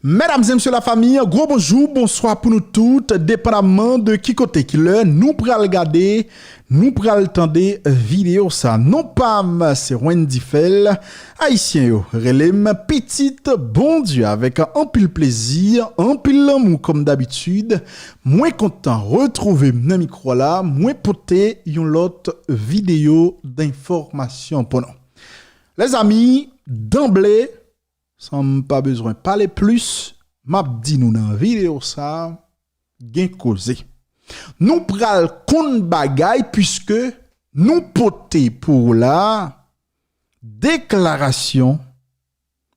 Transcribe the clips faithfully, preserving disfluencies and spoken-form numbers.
Medam e mesye, lafanmi, gwo bonjou, bonswa pou nou tout, depandamman de ki kote, ki lè nou pral gade, nou pral tande videyo sa. Non pa m, se Wendy Phèl. Ayisyen yo rele m Pitit Bondye. Avèk anpil plezi, anpil lanmou, kòm dabitid, mwen kontan retwouve m nan mikwo la, mwen pote yon lòt videyo denfòmasyon pou nou. Lèzanmi, danble, san m pa bezwen pale plis, m ap di nou nan videyo sa, gen koze. Nou pral konn bagay, piske nou pote pou ou la deklarasyon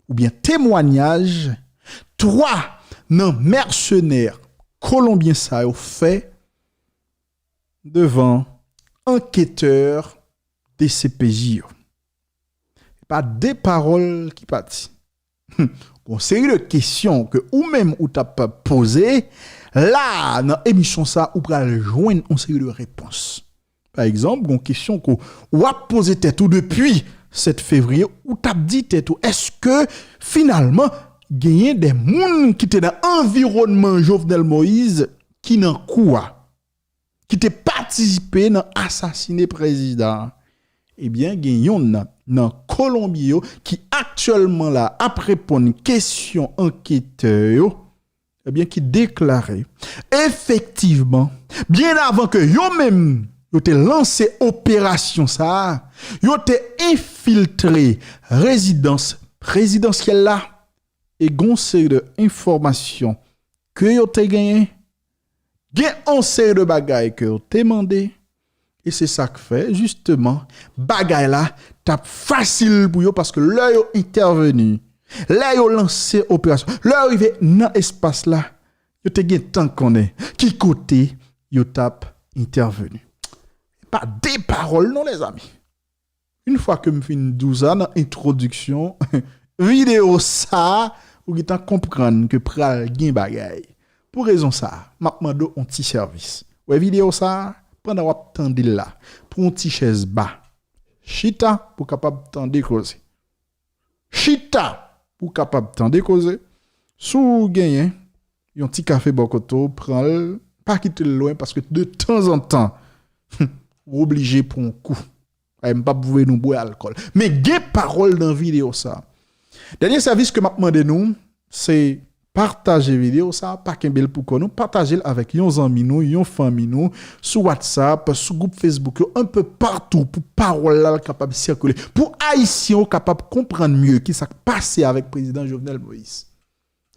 oubyen temwayaj twa nan mèsenè kolonbyen sa yo fè devan anketè D C P J yo. Se pa de pawòl ki pati. Gon seri de kesyon ke ou menm ou t ap poze, la, nan emisyon sa, ou pral jwenn yon seri de repons. Pa egzanp, gon kesyon ke w ap poze tèt ou depi sèt fevriye, ou t ap di tèt ou, èske finalman genyen de moun ki te nan anviwònman Jovenel Moïse ki nan kou a, ki te patisipe nan asasine prezidan an? Ebyen, gen yonn nan Kolonbyen yo ki aktyèlman la ap reponn kesyon anketè yo, ebyen, ki deklare, efektivman, byen avan ke yo menm yo te lanse operasyon sa a, yo te enfiltre rezidans prezidansyèl la, e gon seri de enfòmasyon ke yo te genyen, gen yon seri de bagay ke yo te mande, e se sa k fè, jisteman, bagay la t ap fasil pou yo, paske lè yo entèveni, lè yo lanse operasyon, lè yo rive nan espas la, yo te gentan konnen ki kote yo t ap entèveni. Pa de pawòl non, lèzanmi. Yon fwa ke m fin di w sa nan entwodiksyon videyo sa, ou gentan konprann ke pral gen bagay. Pou rezon sa, m ap mande w yon ti sèvis. Wè videyo sa, pandan w ap tande l la, pran yon ti chèz ba. Chita pou w kapab tande koze. Chita pou w kapab tande koze. Si w genyen yon ti kafe bò kote w, pran l, pa kite l lwen, paske de tanzantan, w oblije pran yon kou. Ay, m p ap voye nou bwè alkòl. Men gen pawòl nan videyo sa. Dènye sèvis ke m ap mande nou, se pataje videyo sa, pa kenbe l pou kò nou, pataje l avèk yon zanmi nou, yon fanmi nou, sou WhatsApp, sou gwoup Facebook yo, un peu partout, pou pawòl la kapab sikile, pou Ayisyen yo kapab konprann mye ki sa k pase avèk prezidan Jovenel Moïse.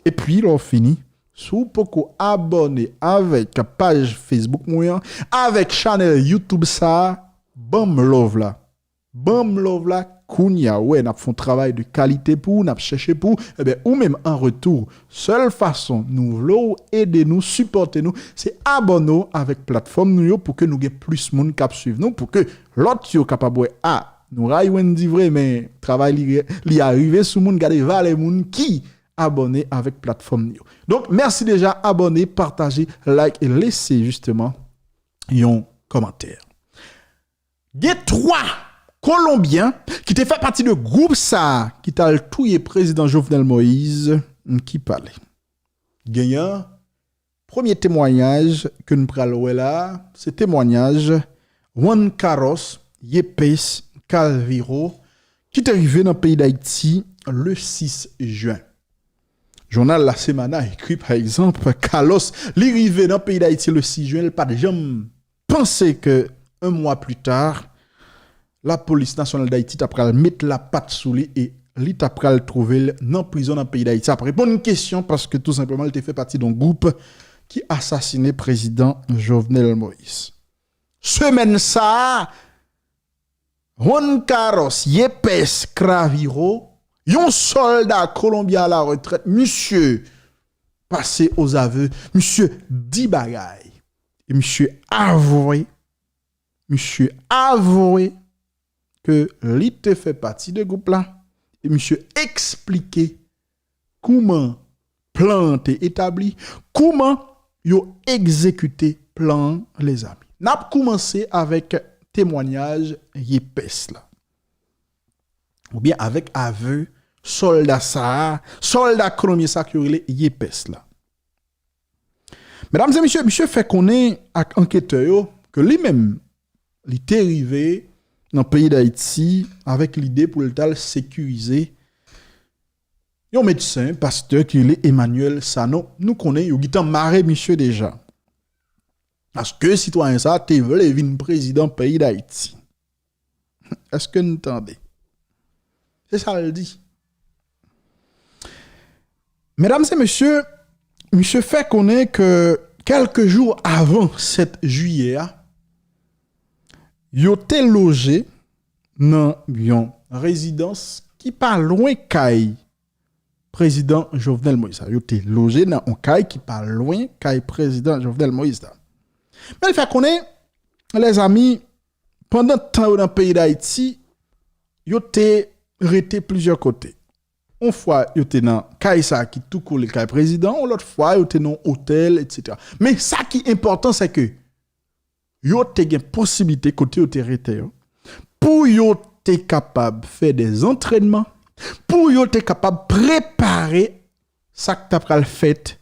Epi, lè w fini, si w poko abòne avèk paj Facebook mwen an, avèk chanèl YouTube sa, ban m love la. Ban m love la kounye a. Wè, n ap fè yon travay de kalite pou ou, n ap chèche pou ou. Ebyen, ou menm, an retou, sèl fason nou vle w ede nou, sipòte nou, se abòne w avèk platfòm nou yo pou ke nou gen plis moun k ap swiv nou, pou ke lòt yo kapab wè, a, nou rayi Wendy vre, men travay li, li a rive sou moun, gade valè moun ki abòne avèk platfòm nou yo. Donk, mèsi deja, abòne, pataje, like e lese jisteman yon kòmantè. Gen twa Kolonbyen ki te fè pati de gwoup sa a ki t al touye prezidan Jovenel Moïse, m, ki pale. Genyen, premye temwayaj ke n pral wè la, se temwayaj Juan Carlos Yepes Calviro, ki te rive nan peyi Dayiti le sis jen. Jounal La Semana ekri, pa egzanp, Carlos, li rive nan peyi Dayiti le sis jen, li pa t janm panse ke, yon mwa pli ta, Lapolis Nasyonal Dayiti ta pral met lapat sou li e li ta pral twouve l nan prizon nan peyi Dayiti. Ap reponn kesyon paske tou senpleman li te fè pati de yon gwoup ki asasine prezidan Jovenel Moïse. Semèn sa a, Juan Carlos Yepes Craviro, yon sòlda kolonbyen a la retrèt, misye pase ozave, misye di bagay. E misye avwe, misye avwe ke li te fè pati de gwoup la. E misye eksplike kouman plan an te etabli, kouman yo egzekite plan an, lèzanmi. N ap koumanse avèk temwayaj Yepes la. Oubyen avèk ave sòlda sa a, sòlda kolonbyen sa a ke yo rele Yepes la. Medam e mesye, misye fè konnen ak anketè yo ke li menm, li te rive nan peyi Dayiti avèk lide pou l t al sekirize yon medsen, pastè ki rele Emmanuel Sanon. Nou konnen yo gentan mare misye deja. Paske sitwayen sa a te vle vin prezidan peyi Dayiti. Èske n tande? Se sa l di. Medam e mesye, misye fè konnen ke kèlke jou avan sèt jiyè a, yo te loje nan yon rezidans ki pa lwen kay prezidan Jovenel Moïse la. Yo te loje nan yon kay ki pa lwen kay prezidan Jovenel Moïse la. Men l fè konnen, lèzami, pandan tan yo nan peyi Dayiti, yo te rete plizyè kote. Yon fwa, yo te nan kay sa a ki tou kole kay prezidan, yon lòt fwa, yo te nan yon otèl, etsetera. Men sa ki enpòtan, se ke yo te gen posiblite kote yo te rete yo, pou yo te kapab fè de zantrènman, pou yo te kapab prepare sa k ta pral fèt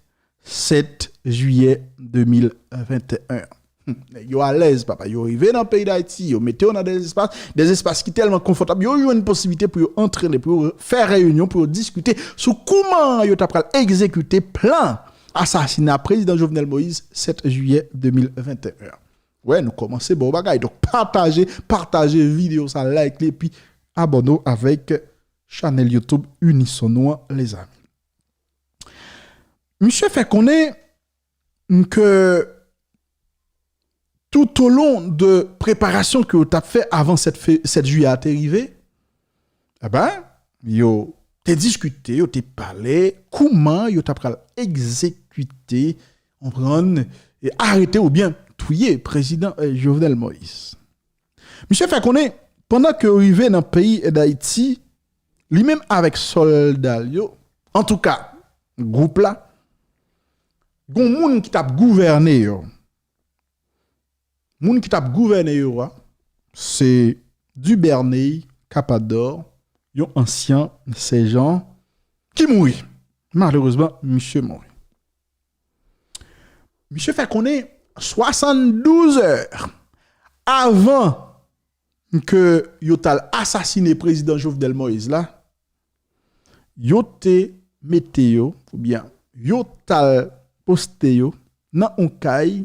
sèt jiyè de mil venteyen an. Nèg yo alèz, papa. Yo rive nan peyi Dayiti, yo mete yo nan de espas, de espas ki tèlman konfòtab, yo jwenn posiblite pou yo antrene, pou yo fè reyinyon, pou yo diskite sou kouman yo ta pral egzekite plan asasina prezidan Jovenel Moïse sèt jiyè de mil venteyen an. Wè, nou kòmanse bon bagay. Donk, pataje, pataje videyo sa, like li, epi abòne w avèk chanèl YouTube Unison nou an, lezami. Misye fè konnen ke toutolon de preparasyon ke yo t ap fè avan sèt fe-, sèt jiyè a te rive, eben, yo te diskite, yo te pale kouman yo ta pral egzekite, konprann, e arete oubyen touye prezidan, eh, Jovenel Moïse. Misye fè konnen, pandan ke yo rive nan peyi Dayiti, li menm avèk sòlda l yo, antouka, gwoup la, gon moun ki t ap gouvène yo. Moun ki t ap gouvène yo a, se Duvernay Capador, yon ansyen sèjan, ki mouri. Malerezman, misye mouri. Misye fè konnen swasanndouz è avan ke yo t al asasine prezidan Jovenel Moïse la, yo te mete yo, oubyen yo t al poste yo nan yon kay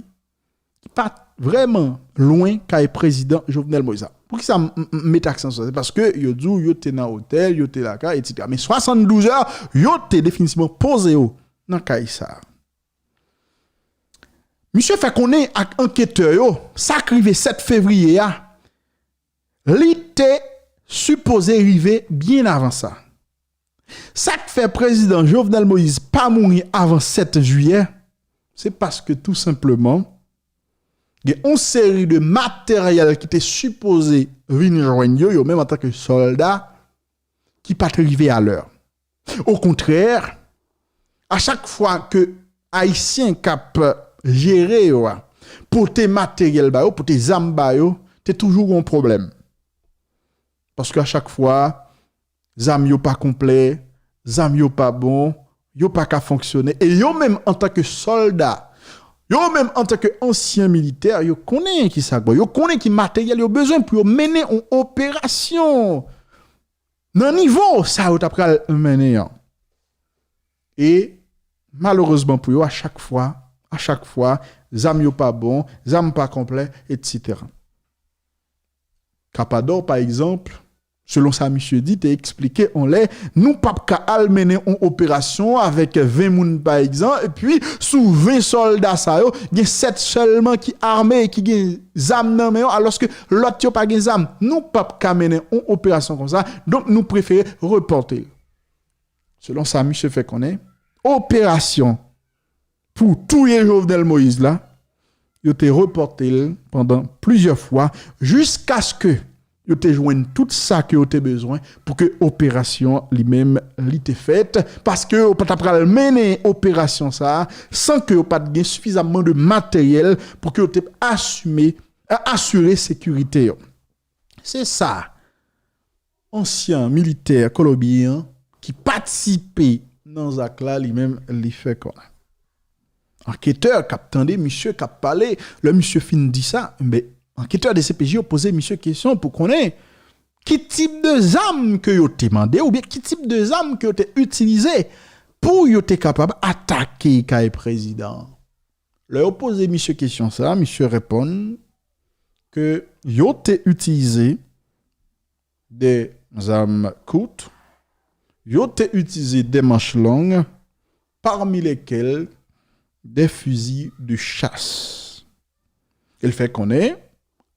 ki pa t vrèman lwen kay prezidan Jovenel Moïse la. Poukisa m, m, m mete aksan sou sa? Se paske yo di w yo te nan otèl, yo te lakay, etsetera. Men swasanndouz è, yo te definitivman poze yo nan kay sa a. Misye fè konnen ak anketè yo, sa k rive sèt fevriye a, li te sipoze rive byen avan sa. Sa k fè prezidan Jovenel Moïse pa mouri avan sèt jiyè, se paske tou senpleman, gen yon seri de materyèl ki te sipoze vin jwenn yo, yo menm antanke sòlda, ki pa t rive alè. Okontrè, a chak fwa ke Ayisyen k ap jere yo a pote materyèl ba yo, pote zam ba yo, te toujou gen yon pwoblèm. Paske a chak fwa, zam yo pa konplè, zam yo pa bon, yo pa ka fonksyone. E yo menm antanke sòlda, yo menm antanke ansyen militè, yo konnen ki sa k bon, yo konnen ki materyèl yo bezwen pou yo mennen yon operasyon nan nivo sa yo t ap pral mennen an. E malerezman pou yo, a chak fwa, a chak fwa, zam yo pa bon, zam pa konplè, etsetera. Kapadò, pa egzanp, selon sa misye di, te eksplike anlè, nou p ap ka al mennen yon operasyon avèk ven moun, pa egzanp, epi sou ven sòlda sa yo, gen sèt sèlman ki ame e ki gen zam nan men yo, alòske lòt yo pa gen zam. Nou p ap ka mennen yon operasyon konsa, donk nou prefere repòte l. Selon sa misye fè konnen, operasyon pou touye Jovenel Moïse la, yo te repòte l pandan plizyè fwa, jiskaske yo te jwenn tout sa ke yo te bezwen pou ke operasyon an li menm li te fèt, paske yo pa t ap pral mennen operasyon sa a san ke yo pa t gen sifizamman de materyèl pou ke yo te asime, a-, asire sekirite yo. Se sa ansyen militè kolonbyen an ki patisipe nan zak la, li menm, li fè konnen. Anketè k ap tande misye k ap pale, lè misye fin di sa, ben, anketè D C P J yo poze misye kesyon pou konnen ki tip de zam ke yo te mande oubyen ki tip de zam ke yo te itilize pou yo te kapab atake kay prezidan an. Lè yo poze misye kesyon sa, misye reponn ke yo te itilize de zam kout, yo te itilize de manch long, parmi lesquelles des fusils de chasse. E l fè konnen,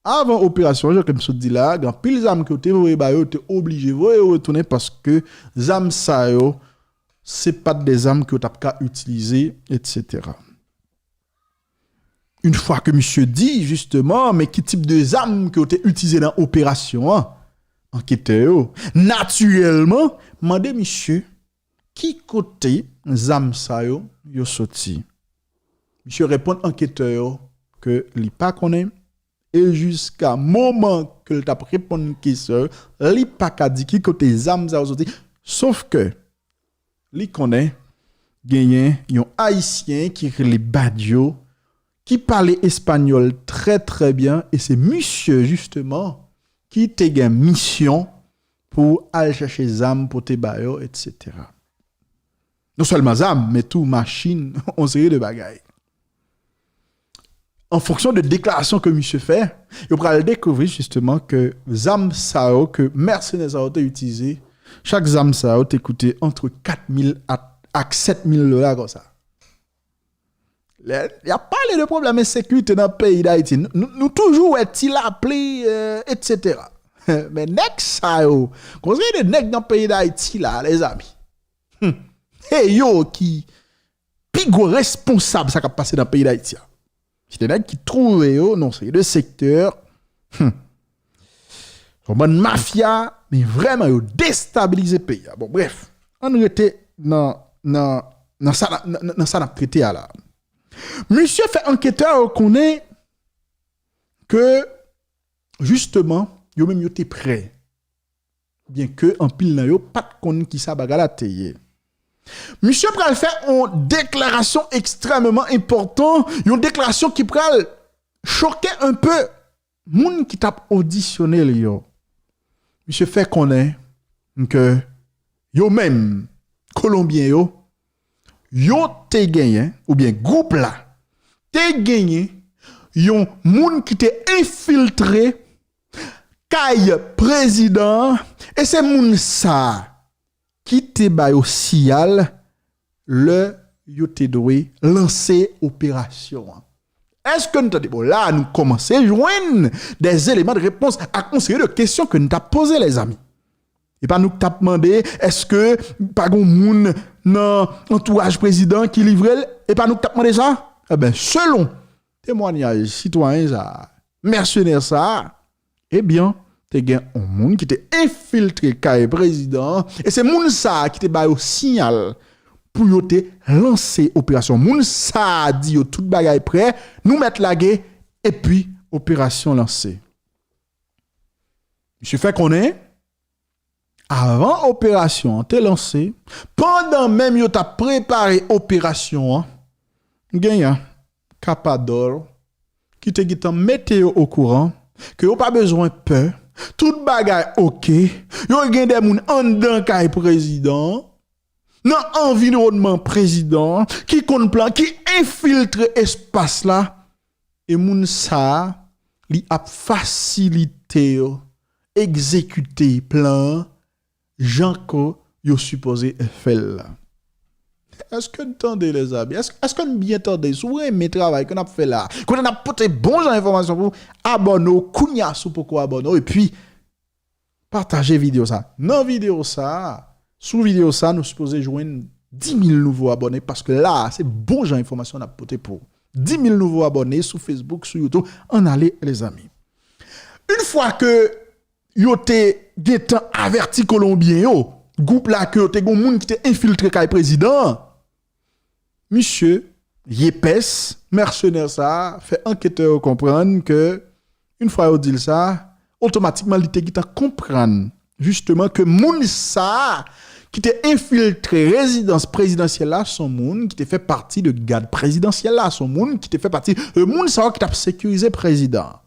avan operasyon an, jan ke m sot di la, gen anpil zam ke yo te voye ba yo, yo te oblije voye yo retounen paske zam sa yo, se pa t de zam ke yo t ap ka itilize, etsetera. Yon fwa ke misye di, jisteman, men ki tip de zam ke yo te itilize nan operasyon an, anketè yo, natirèlman, mande misye ki kote zam sa yo, yo soti. Misye reponn anketè yo ke li pa konnen, e jiska moman ke l t ap reponn kesyon yo, li pa ka di ki kote zam sa yo soti, sof ke li konnen genyen yon Ayisyen ki rele Badio, ki pale espanyòl trè, trè byen, e se misye, jisteman, ki te gen misyon pou al chèche zam, pote ba yo, etsetera. Non sèlman zam, men tou machin, yon seri de bagay. An fonksyon de deklarasyon ke misye fè, yo pral dekouvri jisteman ke zam sa yo, ke mèsenè sa yo te itilize, chak zam sa yo te koute antre kat mil ak, ak sèt mil dola konsa. Lè y ap pale de pwoblèm ensekirite nan peyi Dayiti, nou, nou, nou toujou wè ti lapli, eh, etsetera. Men nèg sa yo, konsa de nèg nan peyi Dayiti la, lezanmi. Hmm. E yo ki pi gwo responsab sa k ap pase nan peyi Dayiti a. Se de nèg ki twouve yo nan seri de sektè, hmm, yon bann mafya, men vrèman yo destabilize peyi a. Bon, brèf, ann rete nan, nan, nan sa, nan, nan, nan sa n ap trete a la. Misye fè anketè yo konnen ke, jisteman, yo menm yo te prè. Byenke anpil nan yo pa t konn kisa bagay la te ye. Misye pral fè yon deklarasyon ekstrèmeman enpòtan, yon deklarasyon ki pral choke enpe moun ki t ap odisyone l yo. Misye fè konnen ke yo menm, Kolonbyen yo, yo te genyen, oubyen gwoup la, te genyen yon moun ki te enfiltre kay prezidan an, e se moun sa a ki te ba yo siyal lè yo te dwe lanse operasyon an. Èske n tande? Bon, la a, nou kòmanse jwenn des éléments de réponse ak yon seri de kesyon ke n t ap poze, lèzanmi. E pa nou k t ap mande, èske pa gen moun nan antouraj prezidan ki livre l? E pa nou k t ap mande sa? Eben, selon temwanyaj sitwayen sa a, mèsenè sa a, ebyen, te gen yon moun ki te enfiltre kay prezidan an, e se moun sa a ki te ba yo siyal pou yo te lanse operasyon. Moun sa a di yo tout bagay prè, nou mèt lage, epi operasyon lanse. Misye fè konnen, avan operasyon an te lanse, pandan menm yo t ap prepare operasyon an, genyen kapadòl ki te gentan mete yo okouran ke yo pa bezwen pè, tout bagay oke, yo gen de moun anndan kay prezidan an, nan anviwònman prezidan an, ki konn plan, ki enfiltre espas la, e moun sa a, li ap fasilite yo egzekite plan an jan ke yo sipoze fè l la. Èske n tande, lèzanmi? Èske, èske n byen tande? Si w renmen travay ke n ap fè la, kote n ap pote bon jan enfòmasyon pou w, abòne w kounye a si w poko abòne w, epi pataje videyo sa. Nan videyo sa, sou videyo sa, nou sipoze jwenn dis mil nouvo abòne, paske la, se bon jan enfòmasyon n ap pote pou w. Dis mil nouvo abòne sou Facebook, sou YouTube. Ann ale, lèzanmi. Yon fwa ke yo te gentan avèti Kolonbyen yo, gwoup la, ke yo te gen moun ki te enfiltre kay prezidan an, misye Yepès, mèsenè sa a, fè anketè yo konprann ke, yon fwa yo di l sa, otomatikman li te gentan konprann, jisteman, ke moun sa a ki te enfiltre rezidans prezidansyèl la, se yon moun ki te fè pati de gad prezidansyèl la, se yon moun ki te fè pati de moun sa yo ki t ap sekirize prezidan an.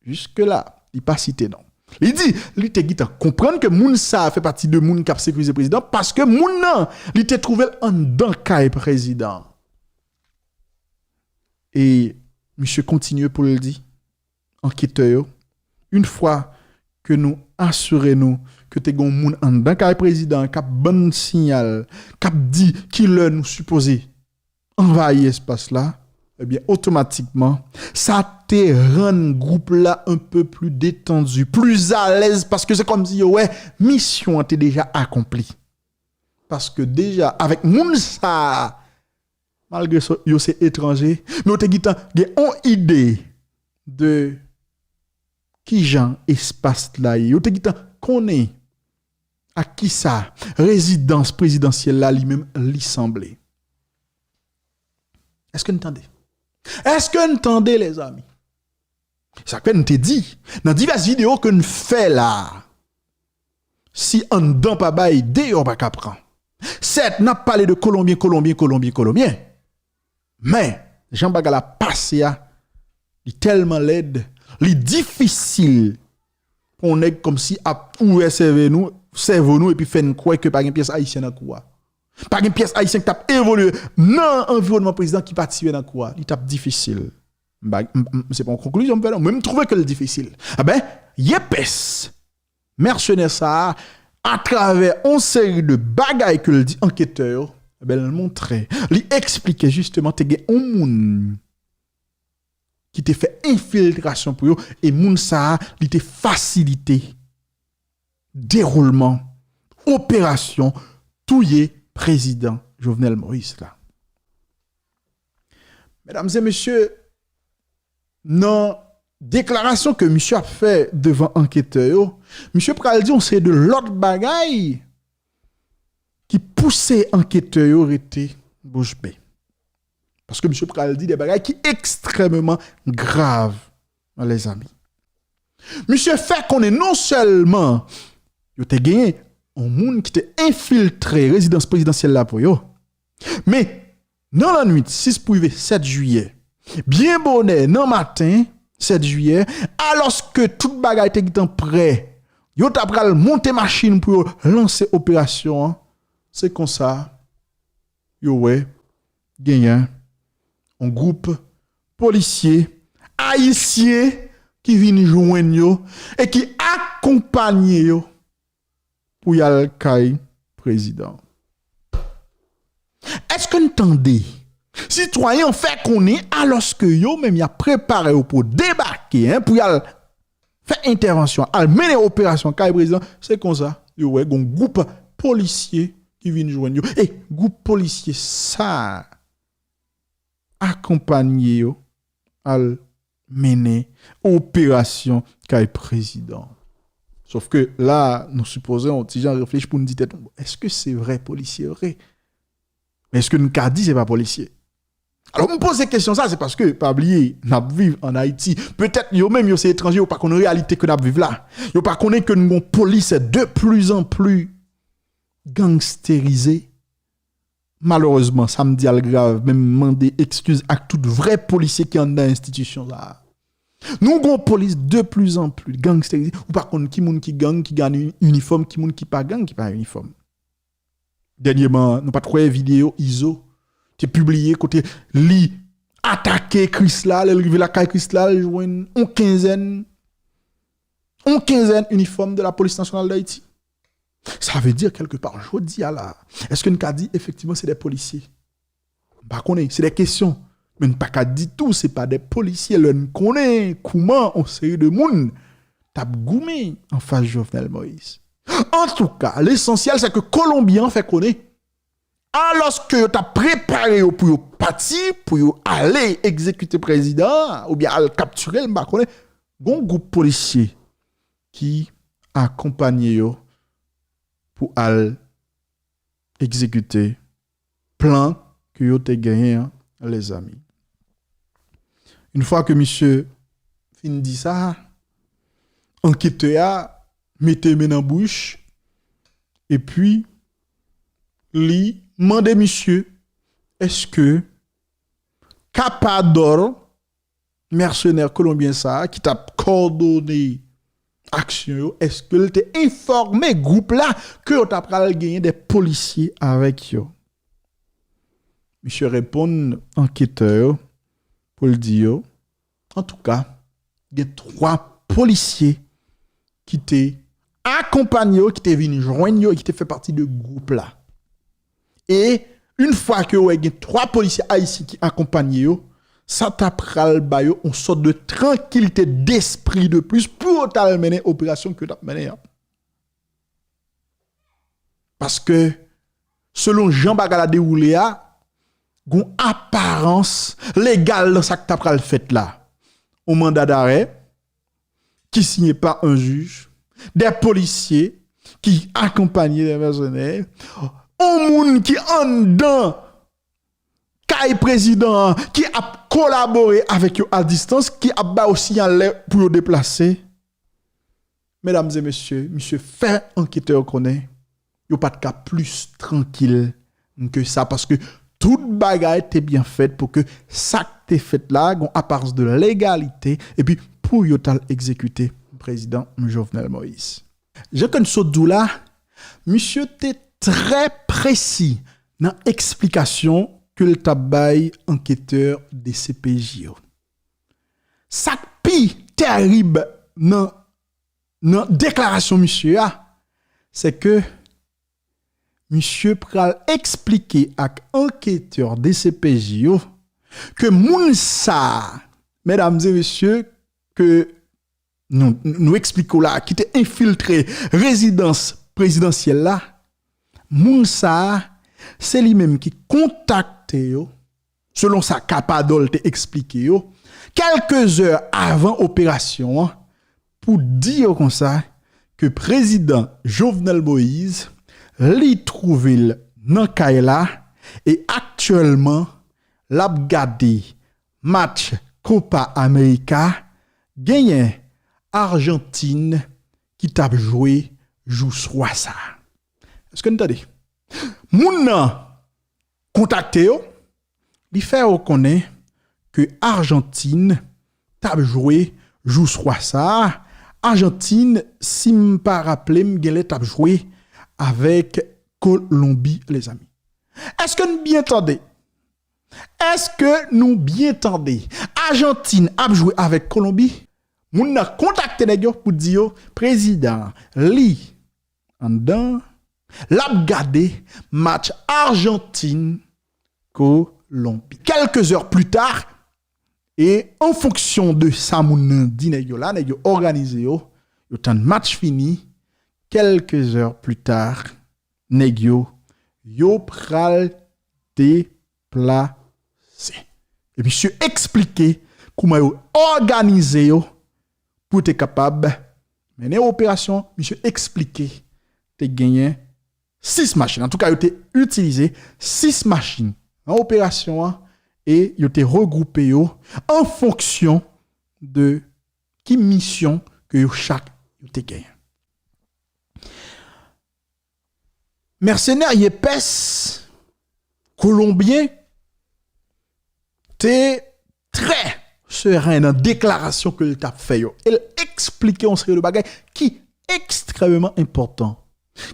Jiske la, li pa site non. Li di, li te gentan konprann ke moun sa a fè pati de moun k ap sekirize prezidan paske moun nan, li te twouve l anndan kay prezidan an. E misye kontinye pou l di, anketè yo, yon fwa ke nou asire nou ke te gen yon moun anndan kay prezidan an k ap ban n siyal, k ap di ki lè nou sipoze anvayi espas la, ebyen, otomatikman, sa te rann gwoup la un peu plus détendu, plus à l'aise, paske se kòmsi yo wè misyon an te deja akonpli. Paske deja, avèk moun sa a, malgre so- yo se etranje, men yo te gentan gen yon ide de kijan espas la ye. Yo te gentan konnen ak kisa rezidans prezidansyèl la li menm li sanble. Èske n tande? Èske n tande, lèzanmi? Sa k fè n te di, nan divès videyo ke n fè la, si anndan pa bay, deyò pa ka pran. Sèt, n ap pale de Kolonbyen, Kolonbyen, Kolonbyen, Kolonbyen. Men, jan bagay la pase a, li tèlman lèd, li difisil pou yon nèg kòmsi ap ouvè sèvo nou, sèvo nou epi fè n kwè ke pa gen pyès ayisyen nan kou a. Pa gen pyès ayisyen ki t ap evolye nan anviwònman prezidan ki patisipe nan kou a. Li t ap difisil. M pa- m- m- Se pa yon konklizyon m fè non, men m twouve ke l difisil. Enben, yepès mèsenè sa a, atravè yon seri de bagay ke l di anketè yo, enben, l montre, li eksplike jisteman te gen yon moun ki te fè enfiltrasyon pou yo, e moun sa a, li te fasilite dewoulman operasyon touye prezidan Jovenel Moïse la. Medam e mesye, nan deklarasyon ke misye ap fè devan anketè yo, misye pral di yon seri de lòt bagay ki pouse anketè yo rete bouch be. Paske misye pral di de bagay ki ekstrèmeman grav, lèzanmi. Misye fè konnen non sèlman yo te genyen yon moun ki te enfiltre rezidans prezidansyèl la pou yo, men nan lannwit sis pou rive sèt jiyè, byen bonè nan maten sèt jiyè, alòske tout bagay te gentan prè, yo ta pral monte machin pou yo lanse operasyon an, se konsa yo wè genyen yon gwoup polisye ayisyen ki vin jwenn yo e ki akonpanye yo pou y al kay prezidan. Èske n tande sitwayen an fè konnen, alòske yo menm y ap prepare yo pou debake, en, pou y al fè entèvansyon, al mennen operasyon kay prezidan, se konsa yo wè gon gwoup polisye ki vin jwenn yo. E gwoup polisye sa a akonpanye yo al mennen operasyon kay prezidan. Sof ke la, nou sipoze yon ti jan reflechi pou n di tèt nou, èske se vrè polisye vre? Men èske n ka di se pa polisye? Alò, m poze kesyon sa, se paske, pa bliye, n ap viv ann Ayiti. Petèt yo menm, yo se etranje, yo pa konn reyalite ke n ap viv la. Yo pa konnen ke n gon polis de plus en plus gangsterize. Malerezman, sa m di a l grav, men m mande ekskiz ak tout vrè polisye ki anndan enstitisyon sa a. Nou gon polis de plus en plus gangsterize. Ou pa konn ki moun ki gang, ki gang inifòm, ki moun ki pa gang, ki pa inifòm. Dènyèman, nou pa t wè videyo Izo te pibliye kote li atake Krisla, lè l rive lakay Krisla, l jwenn yon kenzèn, yon kenzèn inifòm de la Police Nationale d'Haïti. Sa vle di, kèlke pa, jodi a la, èske n ka di efektivman se de polisye? M pa konnen, se de kesyon. Men n pa ka di tou se pa de polisye lè n konnen kouman yon seri de moun t ap goumen anfas Jovenel Moïse. Antouka, lesansyèl se ke Kolonbyen an fè konnen, alòske yo t ap prepare yo pou yo pati, pou yo ale egzekite prezidan an, oubyen al kaptire l, m pa konnen, gon gwoup polisye ki akonpanye yo pou al egzekite plan ke yo te genyen an, lèzanmi. Yon fwa ke misye fin di sa, anketè a mete men nan bouch, epi li mande misye, èske Capador, mèsenè kolonbyen sa a, ki t ap kòdone aksyon yo, èske l te enfòme gwoup la ke yo ta pral genyen de polisye avèk yo? Misye reponn anketè yo pou l di yo, antouka, gen twa polisye ki te akonpanye yo, ki te vin jwenn yo e ki te fè pati de gwoup la. E yon fwa ke yo wè gen twa polisye ayisyen ki akonpanye yo, sa ta pral ba yo yon sòt de trankilite despri de plis pou yo t al mennen operasyon ke yo t ap mennen an. Paske, selon jan bagay la dewoule a, gon aparans legal nan sa k ta pral fèt la. Yon manda darè ki siyen pa yon jij, de polisye ki akonpanye de mèsenè, yon moun ki anndan kay prezidan an, ki ap kolabore avèk yo a distans, ki ap ba yo siyal lè pou yo deplase. Medam e mesye, misye fè anketè yo konnen yo pa t ka plis trankil ke sa, paske tout bagay te byen fèt pou ke sa k te fèt la, gon aparans de legalite, epi pou yo t al egzekite prezidan Jovenel Moïse. Jan ke n sot di w la, misye te trè presi nan eksplikasyon ke l t ap bay anketè D C P J yo. Sa k pi terib nan, nan deklarasyon misye a, se ke misye pral eksplike ak anketè D C P J yo ke moun sa a, medam e mesye, ke nou, nou eksplike w la, ki te enfiltre rezidans prezidansyèl la, moun sa a, se li menm ki kontakte yo, selon sa Capador te eksplike yo, kèlke zè avan operasyon an, pou di yo konsa ke prezidan Jovenel Moïse, li twouve l nan kay la, e aktyèlman, l ap gade match Copa America, genyen Arjantin ki t ap jwe jou swa sa a. Èske n tande? Moun nan kontakte yo, li fè yo konnen ke Arjantin t ap jwe jou swa sa a. Arjantin, si m pa raple m, genlè t ap jwe avèk Kolonbi, lezanmi. Èske n byen tande? Èske nou byen tande? Ajantin ap jwe avèk Kolonbi. Moun nan kontakte nèg yo pou di yo, prezidan an, li anndan, l ap gade match Ajantin Kolonbi. Kèlke zè pli ta, e an fonksyon de sa moun nan di nèg yo la, nèg yo òganize yo, yo tann match fini, kèlke zè pli ta, nèg yo, yo pral deplase. E misye eksplike kouman yo òganize yo pou te kapab mennen operasyon. Misye eksplike te genyen sis machin. Antouka, yo te itilize sis machin nan operasyon an e yo te regwoupe yo an fonksyon de ki misyon ke yo chak yo te genyen. Mèsenè Yepès kolonbyen te trè seren nan deklarasyon ke l t ap fè yo. E l eksplike yon seri de bagay ki ekstrèmeman enpòtan,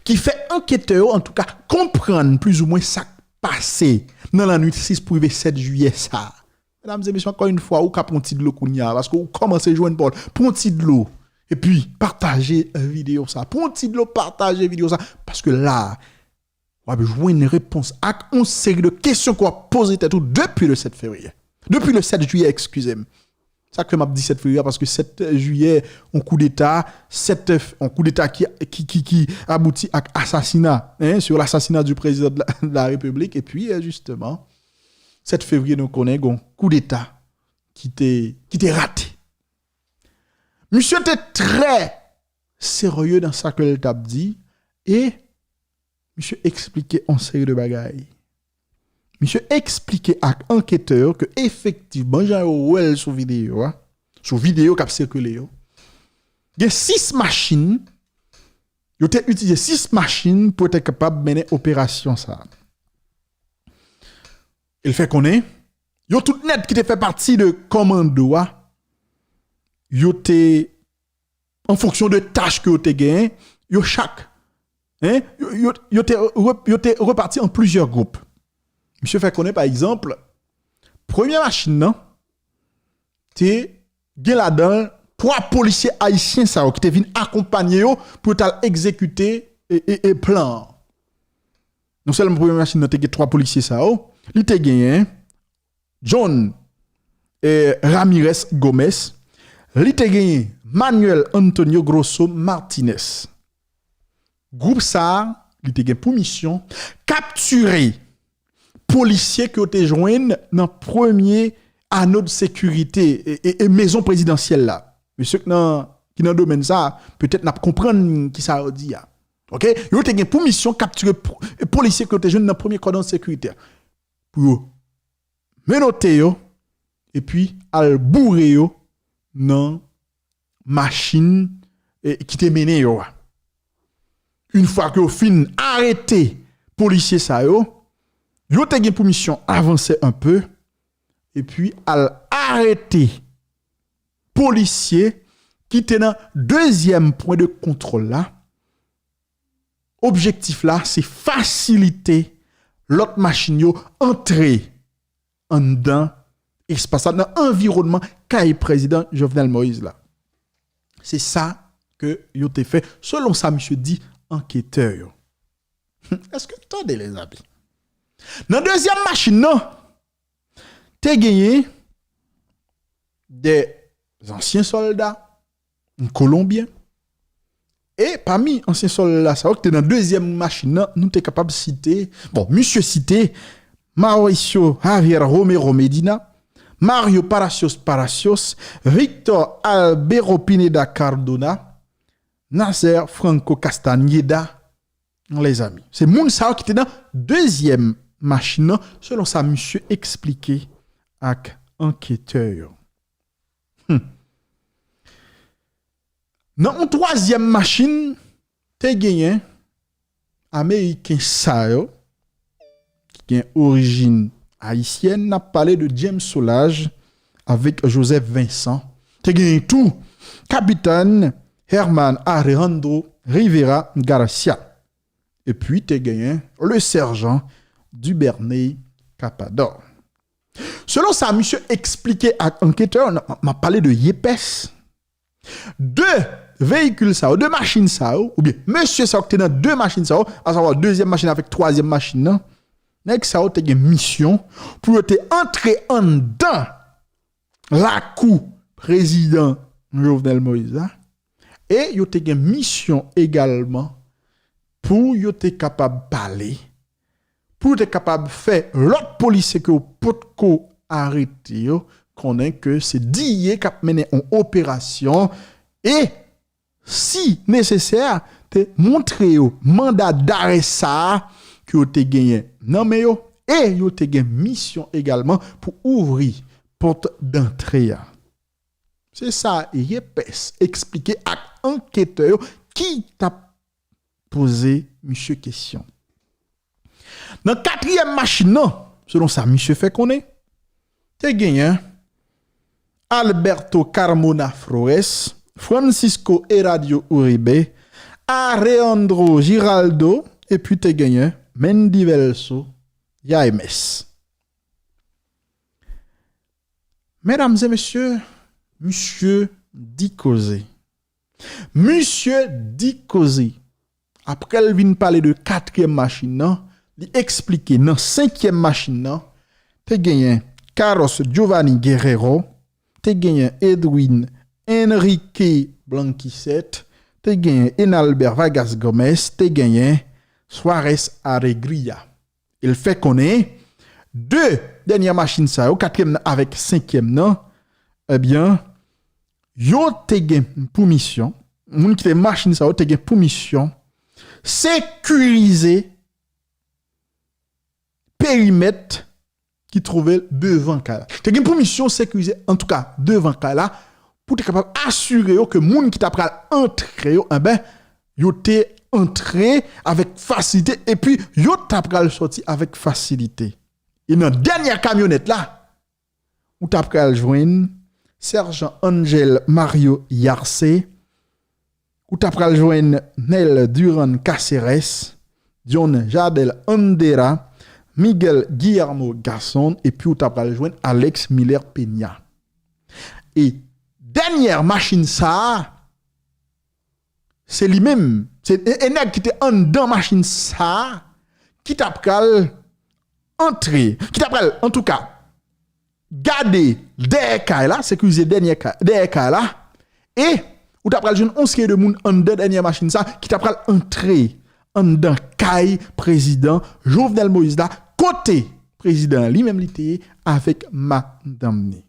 ki fè anketè yo, antouka, konprann plizoumwen sa k pase nan lannwit sis pou rive sèt jiyè sa a. Medam e mesye, ankò yon fwa, ou ka pran yon ti dlo kounye a, paske ou kòmanse jwenn pòl. Pran yon ti dlo. Epi, pataje videyo sa. Pran yon ti dlo, pataje videyo sa. Paske la, w ap jwenn repons ak yon seri de kesyon ke w ap poze tèt ou depi le sèt fevriye. Depi le sèt jiyè, eskize m. Sa k fè m ap di sèt fevriye a, paske sèt jiyè, yon koudeta, sèt, yon koudeta ki, ki, ki, ki abouti ak asasina, hein, sur l'assassinat du président de la, de la République, epi, eh, jisteman, sèt fevriye, nou konnen gon koudeta ki te, ki te rate. Misye te trè serye nan sa ke l t ap di, e misye eksplike yon seri de bagay. Misye eksplike ak anketè yo ke efektivman, jan yo wè l sou videyo a, sou videyo k ap sikile yo, gen sis machin Yo te itilize sis machin pou yo te kapab mennen operasyon sa a. E l fè konnen, yo tout nèt ki te fè pati de kòmando a, yo te, an fonksyon de tach ke yo te genyen, yo chak, hein, yo, yo, yo te re-, yo te repati an plizyè gwoup. Misye fè konnen, pa egzanp, premye machin nan te gen ladan l twa polisye ayisyen sa yo ki te vin akonpanye yo pou yo t al egzekite e, e, e plan an. Non sèlman premye machin nan te gen twa polisye sa yo, li te genyen John eh, Ramirez Gomez, li te genyen Manuel Antonio Grosso Martinez. Gwoup sa a, li te gen pou misyon kaptire polisye ke yo te jwenn nan premye ano de sekirite e, e, e mezon prezidansyèl la. Mesye k nan, ki nan domèn sa a, petèt n ap konprann ki sa yo di a. Oke? Yo te gen pou misyon kaptire po-, polisye ke yo te jwenn nan premye kòdon sekirite a. Pou yo menote yo, epi al boure yo nan machin, eh, ki te mennen yo a. Yon fwa ke yo fin arete polisye sa yo, yo te gen pou misyon avanse enpe, epi al arete polisye ki te nan dezyèm pwen de kontwòl la. Objektif la, se fasilite lòt machin yo antre anndan espas la, nan anviwònman kay prezidan Jovenel Moïse la. Se sa ke yo te fè, selon sa misye di anketè yo. Èske n tande, lezanmi? Nan dezyèm machin nan, te genyen de zansyen sòlda kolonbyen. E pami ansyen sòlda sa yo ki te nan dezyèm machin nan, nou te kapab site, bon, misye site Mauricio Javier Romero Medina, Mario Palacios Palacios, Victor Albero Pineda Cardona, Nacer Franco Castañeda, lezanmi. Se moun sa yo ki te nan dezyèm machin nan, selon sa misye eksplike ak anketè yo. Hmm. Nan yon twazyèm machin, te genyen Ameriken sa yo, ki gen orijin ayisyèn, n ap pale de James Solages avèk Joseph Vincent. Te genyen tou Kapitèn Herman Alejandro Rivera Garcia. Epi te genyen le serjan Duvernay Capador. Selon sa misye eksplike ak anketè yo, m ap pale de Yepes, de veyikil sa yo, de machin sa yo, oubyen mesye sa yo ki te nan de machin sa yo, asavwa dezyèm machin avèk twazyèm machin nan, nèg sa yo te gen misyon pou yo te antre anndan lakou prezidan Jovenel Moïse la, e yo te gen misyon egalman pou yo te kapab pale, pou yo te kapab fè lòt polisye ke yo potko arete yo konnen ke se D E A k ap mennen yon operasyon e, si nesesè, te montre yo manda dare sa a ke yo te genyen nan men yo, e yo te gen misyon egalman pou ouvri pòt dantre a. Se sa Yepes eksplike ak anketè yo ki t ap poze misye kesyon. Nan katriyèm machin nan, selon sa misye fè konnen, te genyen Alberto Carmona Flores, Francisco Eradio Uribe, Alejandro Giraldo, epi te genyen Mendivelso Yaimes. Medam e mesye, misye di koze. Misye di koze. Apre l vin pale de katriyèm machin nan, li eksplike nan senkyèm machin nan, te genyen Carlos Giovanni Guerrero, te genyen Edwin Enrique Blanquisset, te genyen Enalbert Vargas Gómez, te genyen Suárez Alegría. E l fè konnen de dènye machin sa yo, katriyèm nan avèk senkyèm nan, ebyen, yo te gen pou misyon, moun ki te machin sa yo te gen pou misyon sekirize perimèt ki twouve l devan kay la. Te gen pou misyon sekirize, antouka, devan kay la, pou te kapab asire yo ke moun ki ta pral antre yo, enben, yo te antre avèk fasilite, epi yo ta pral sòti avèk fasilite. E nan dènyè kamyonèt la, ou ta pral jwenn Sèjan Angel Mario Yarce, ou ta pral jwenn Nel Duran Caceres, John Jadel Andera, Miguel Guillermo Gasson, epi ou ta pral jwenn Alex Miller Peña. E dènyè machin sa a, se li menm, se e, e nèg ki te anndan machin sa a, ki ta pral antre, ki ta pral, antouka, gade dèyè kay la, sekirize dènyè kay, dèyè kay la, e ou ta pral jwenn yon seri de moun anndan dènyè machin sa ki ta pral antre anndan kay prezidan Jovenel Moïse la, kote prezidan an li menm li te ye avèk madanm ni.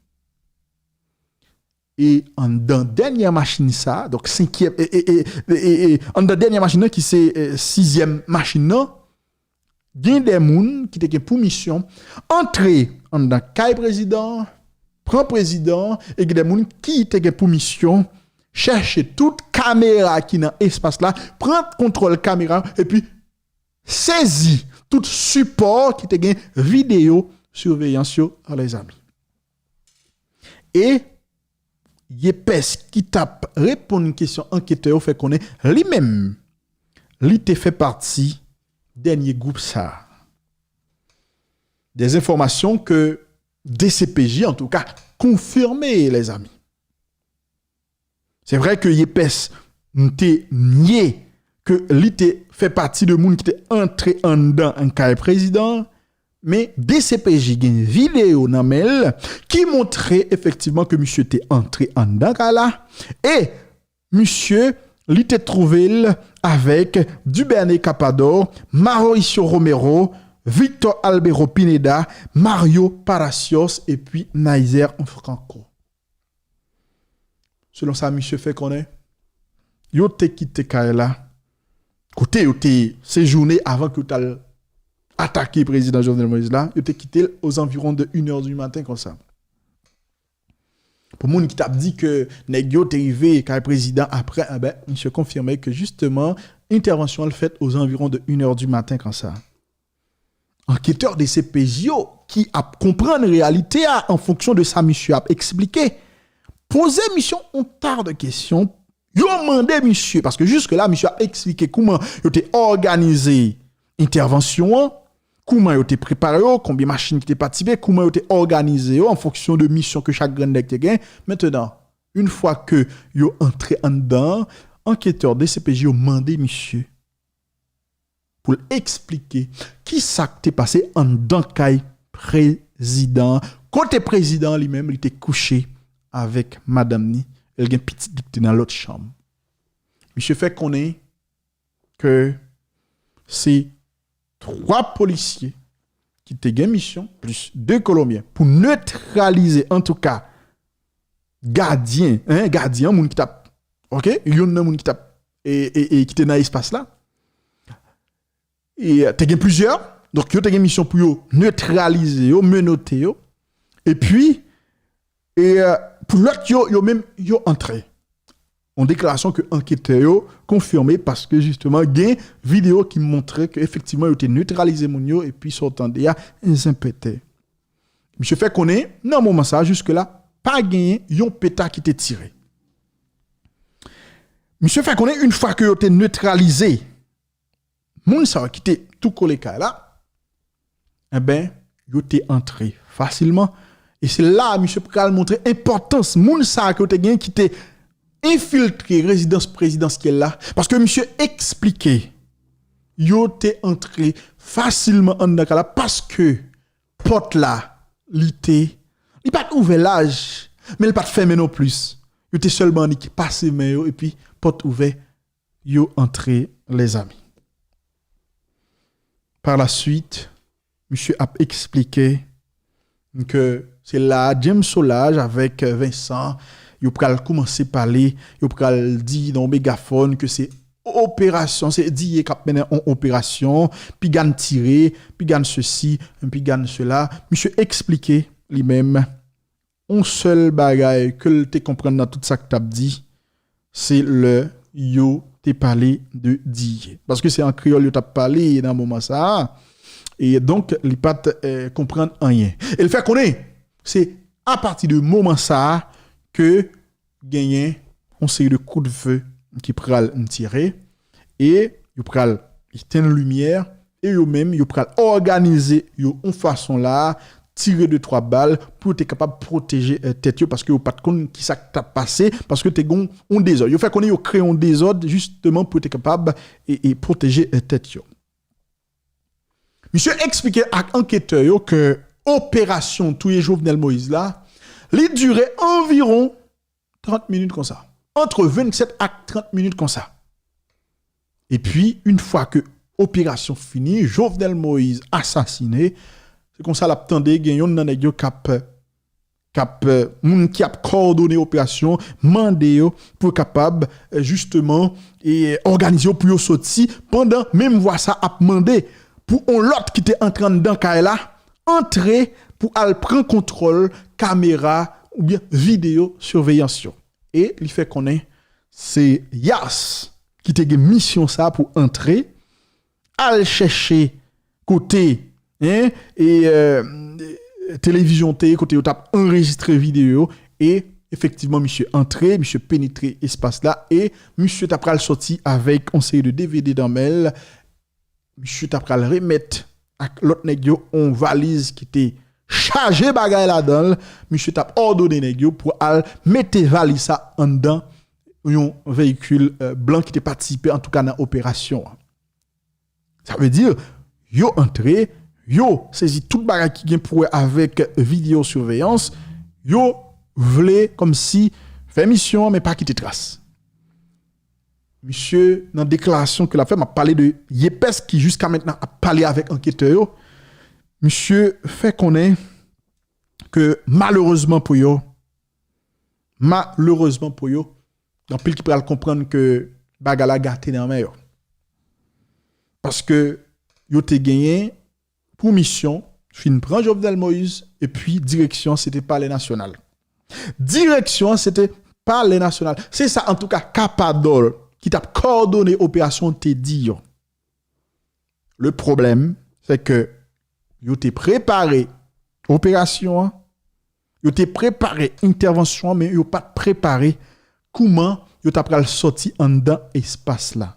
E anndan dènyè machin sa, donk senkyèm, e, e, e, e, e, e, anndan dènyè machin nan ki se e, sizyèm machin nan, gen de moun ki te gen pou misyon antre anndan kay prezidan an, pran prezidan an, e gen de moun ki te gen pou misyon chèche tout kamera ki nan espas la, pran kontwòl kamera, epi sezi tout sipò ki te gen videyo siveyans yo, lèzami. E Yepès ki t ap reponn kesyon anketè yo fè konnen li menm, li te fè pati dènye gwoup sa a. Des enfòmasyon ke D C P J, antouka, konfime, lèzami. Se vre ke Yepès te nye ke li te fè pati de moun ki te antre anndan kay prezidan an, men D C P J gen videyo nan men l ki montre efektivman ke misye te antre anndan kay la e misye, li te twouve l avèk Duberne Capador, Mauricio Romero, Victor Albero Pineda, Mario Palacios epi Nizer Franco. Selon sa misye fè konnen, yo te kite kay la, kote yo te sejounen avan ke yo t al atake prezidan Jovenel Moïse la, yo te kite l aux environs de une heure du matin konsa. Pou moun ki t ap di ke nèg yo te rive kay prezidan apre, enben, misye konfime ke jisteman, entèvansyon an fèt aux environs de une heure du matin konsa. Anketè D C P J yo ki ap konprann reyalite a an fonksyon de sa misye ap eksplike, poze misye yon ta de kesyon, yo mande misye, paske jiske la, misye ap eksplike kouman yo te òganize entèvansyon an, kouman yo te prepare yo, konbyen machin ki te patisipe, kouman yo te òganize yo an fonksyon de misyon ke chak grenn nèg te gen. Mentenan, yon fwa ke yo antre anndan an, anketè D C P J yo mande misye pou l eksplike kisa k te pase anndan kay prezidan an, kote prezidan an li menm li te kouche avèk madanm ni, e l gen pitit li ki te nan lòt chanm. Misye fè konnen ke se twa polisye ki te gen misyon, plis de Kolonbyen, pou netralize, antouka, gadyen, en, gadyen an, moun ki t ap, oke, youn nan moun ki t ap, e, e, e ki te nan espas la. E, te gen plizyè, donk yo te gen misyon pou yo netralize yo, menote yo. Epi, e, pou lòt yo, yo menm, yo antre. Yon deklarasyon ke anketè yo konfime paske jisteman gen videyo ki montre ke efektivman yo te netralize moun yo epi sa w tande a, zen pete. Misye fè konnen, nan moman sa a, jiske la, pa genyen yon peta ki te tire. Misye fè konnen, yon fwa ke yo te netralize moun sa yo ki te tou kole kay la, enben, yo te antre fasilman. E se la a misye pral montre enpòtans moun sa a ke yo te gen ki te enfiltre rezidans prezidansyèl la. Paske misye eksplike, yo te antre fasilman anndan kay la paske pòt la, li te, li pa t ouvè laj, men li pa t fèmen non plis. Yo te sèlman annik pase men yo, epi pòt ouvè, yo antre, lèzami. Par la suite, misye ap eksplike ke se la a James Solages avèk Vincent, yo pral koumanse pale, yo pral di nan yon megafòn ke se operasyon, se D E A k ap mennen yon operasyon, piga n tire, piga n sesi, piga n sela. Misye eksplike li menm, yon sèl bagay ke l te konprann nan tout sa k t ap di, se lè yo te pale de Didier. Paske se an kreyòl yo t ap pale nan moman sa a. E donk, li pa t eh, konprann anyen. E l fè konnen, se apati de moman sa a ke genyen yon seri de kout fe ki pral tire e yo pral etenn limyè e yo menm yo pral òganize yo yon fason la tire de twa bal pou yo te kapab pwoteje eh, tèt yo paske yo pa t konn ki sa k t ap pase paske te gon yon dezòd. Yo fè konnen yo kreye yon dezòd jisteman pou yo te kapab e, e pwoteje eh, tèt yo. Misye eksplike ak anketè yo ke operasyon touye Jovenel Moïse la, li dire anviwon trant minit konsa. Antre vennsèt ak trant minit konsa. Epi, yon fwa ke operasyon fini, Jovenel Moïse asasine, se konsa l ap tande gen yonn nan nèg yo k ap k ap moun ki ap kòdone operasyon mande yo pou yo kapab jisteman òganize yo pou yo soti pandan menm vwa sa ap mande pou yon lòt ki te antre anndan kay la antre pou al pran kontwòl kamera oubyen videyo siveyans yo. E li fè konnen se Yas ki te gen misyon sa pou antre al chèche kote hein, e euh, televizyon te ye kote yo t ap anrejistre videyo yo e efektivman misye antre, misye penetre espas la e misye t ap pral sòti avèk yon seri de D V D nan men l. Misye t ap pral remèt ak lòt nèg yo yon valiz ki te chaje bagay ladan l. Misye t ap òdone nèg yo pou al mete valiz sa anndan yon veyikil euh, blan ki te patisipe antouka nan operasyon an. Sa vle di, yo antre, yo sezi tout bagay ki gen pou wè avèk videyo siveyans, yo vle kòmsi fè misyon an men pa kite tras. Misye, nan deklarasyon ke l ap fè, m ap pale de Yepès ki jiska mentnan ap pale avèk anketè yo. Misye fè konnen ke malerezman pou yo, malerezman pou yo, gen anpil ki pral konprann ke bagay la gate nan men yo. Paske yo te genyen pou misyon fin pran Jovenel Moïse epi direksyon se te Palè Nasyonal. Direksyon se te Palè Nasyonal. Se sa antouka Kapadòl ki t ap kòdone operasyon te di yo. Le pwoblèm se ke yo te prepare operasyon an, yo te prepare entèvansyon an men yo pa t prepare kouman yo ta pral sòti anndan espas la.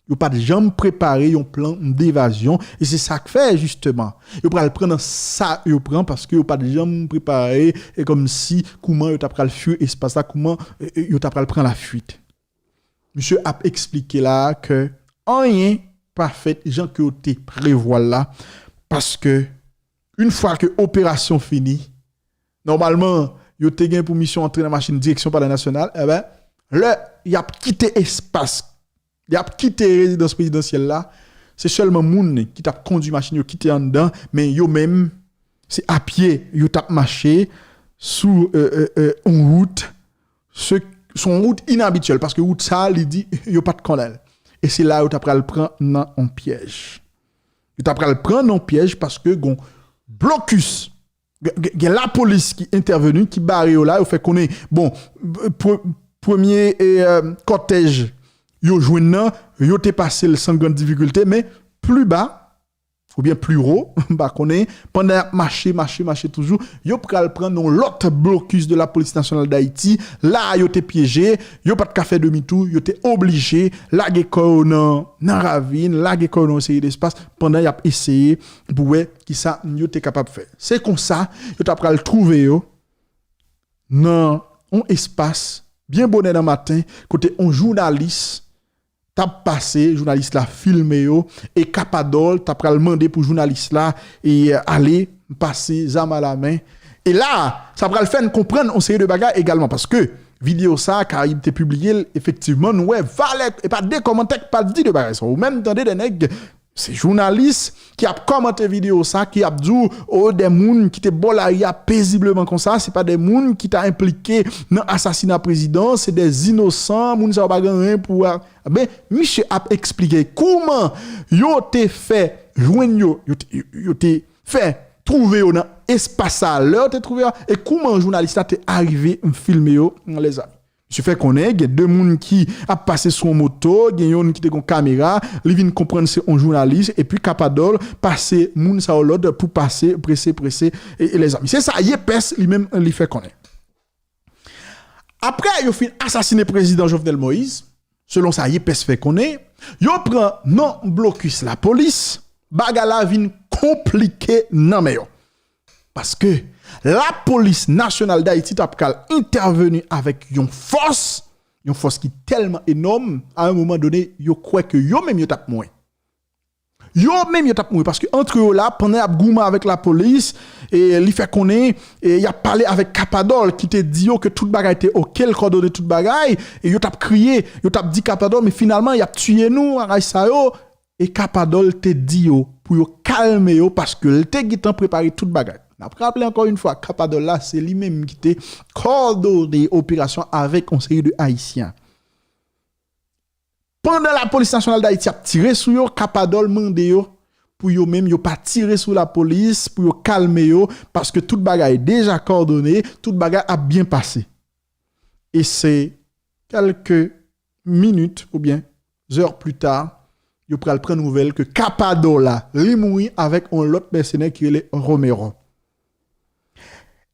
Yo pa t janm prepare yon plan devazyon e se sa k fè jisteman yo pral pran nan sa yo pran paske yo pa t janm prepare e kòmsi kouman yo ta pral fwi espas la, kouman e, e, yo ta pral pran lafwit. Misye ap eksplike la ke anyen pa fèt jan ke yo te prevwa l la paske yon fwa ke operasyon fini, nòmalman yo te gen pou misyon antre nan machin direksyon Palè Nasyonal, enben lè y ap kite espas, y ap kite rezidans prezidansyèl la, se sèlman moun ki t ap kondwi machin yo kite anndan, men yo menm se apye yo t ap mache sou yon wout se yon wout inabityèl paske wout sa li di yo pa t konnen l. E se la yo ta pral pran nan yon pyèj. Yo ta pral pran nan yon pyèj paske gon blokis gen lapolis ki entèveni ki bare yo la yo fè konnen bon premye kòtèj yo jwenn nan yo te pase l san grann difikilte men pli ba oubyen pli wo m pa konnen pandan y ap mache mache mache toujou yo pral pran yon lòt blokis de la polis nasyonal dayiti la yo te pyeje yo pa t ka fè demi tou yo te oblije lage kò yo nan nan ravin lage kò yo nan yon seri despas pandan y ap eseye pou wè kisa yo te kapab fè se konsa yo ta pral twouve yo nan yon espas byen bonè nan maten kote yon jounalis t ap pase jounalis la filme yo e kapadòl ta pral mande pou jounalis la e ale pase zam alamen e la sa pral fè n konprann yon seri de bagay egalman paske videyo sa karayib te pibliye l efektivman nou wè valè e pa de kòmantè k pa di de bagay sa ou menm tande de nèg se jounalis ki ap kòmante videyo sa ki ap di w o de moun ki te bò lari a pezibleman konsa se pa de moun ki ta enplike nan asasina prezidan se de inosan moun sa yo pa gen anyen pou ben misye ap eksplike kouman yo te fè jwenn yo yo te, yo te fè twouve yo nan espas sa lè yo te twouve yo e kouman jounalis la te arive filme yo lèzami Misye fè konnen gen de moun ki ap pase sou yon moto, gen youn ki te gon kamera, li vin konprann se yon jounalis, epi Kapadòl pase moun sa yo lòd pou pase prese, prese, e, e lèzami. Se sa Yepès li menm li fè konnen. Apre yo fin asasine prezidan Jovenel Moïse, selon sa Yepès fè konnen, yo pran non blokis lapolis, bagay la vin konplike nan men yo. Paske lapolis nasyonal Dayiti t ap kal entèveni avèk yon fòs, yon fòs ki tèlman enòm, a yon moman done, yo kwè ke yo menm yo t ap mouri. Yo menm yo t ap mouri, paske antre yo la, pandan y ap goumen avèk lapolis, e li fè konnen, e y ap pale avèk Kapadòl, ki te di yo ke tout bagay te oke, l kòdone tout bagay, e yo t ap kriye, yo t ap di Kapadòl, men finalman, y ap tiye nou, bagay sa yo. E Kapadòl te di yo pou yo kalme yo paske l te gentan prepare tout bagay. N ap raple ankò yon fwa, Kapadòl la, se li menm ki te kòdone operasyon avèk yon seri de Ayisyen. Pandan lapolis nasyonal Dayiti ap tire sou yo, Kapadòl mande yo pou yo menm yo pa tire sou lapolis, pou yo kalme yo, paske tout bagay deja kòdone, tout bagay ap byen pase. E se kèlke minit oubyen zè pli ta, yo pral pran nouvèl ke Kapadòl la, li mouri avèk yon lòt mèsenè ki rele Romero.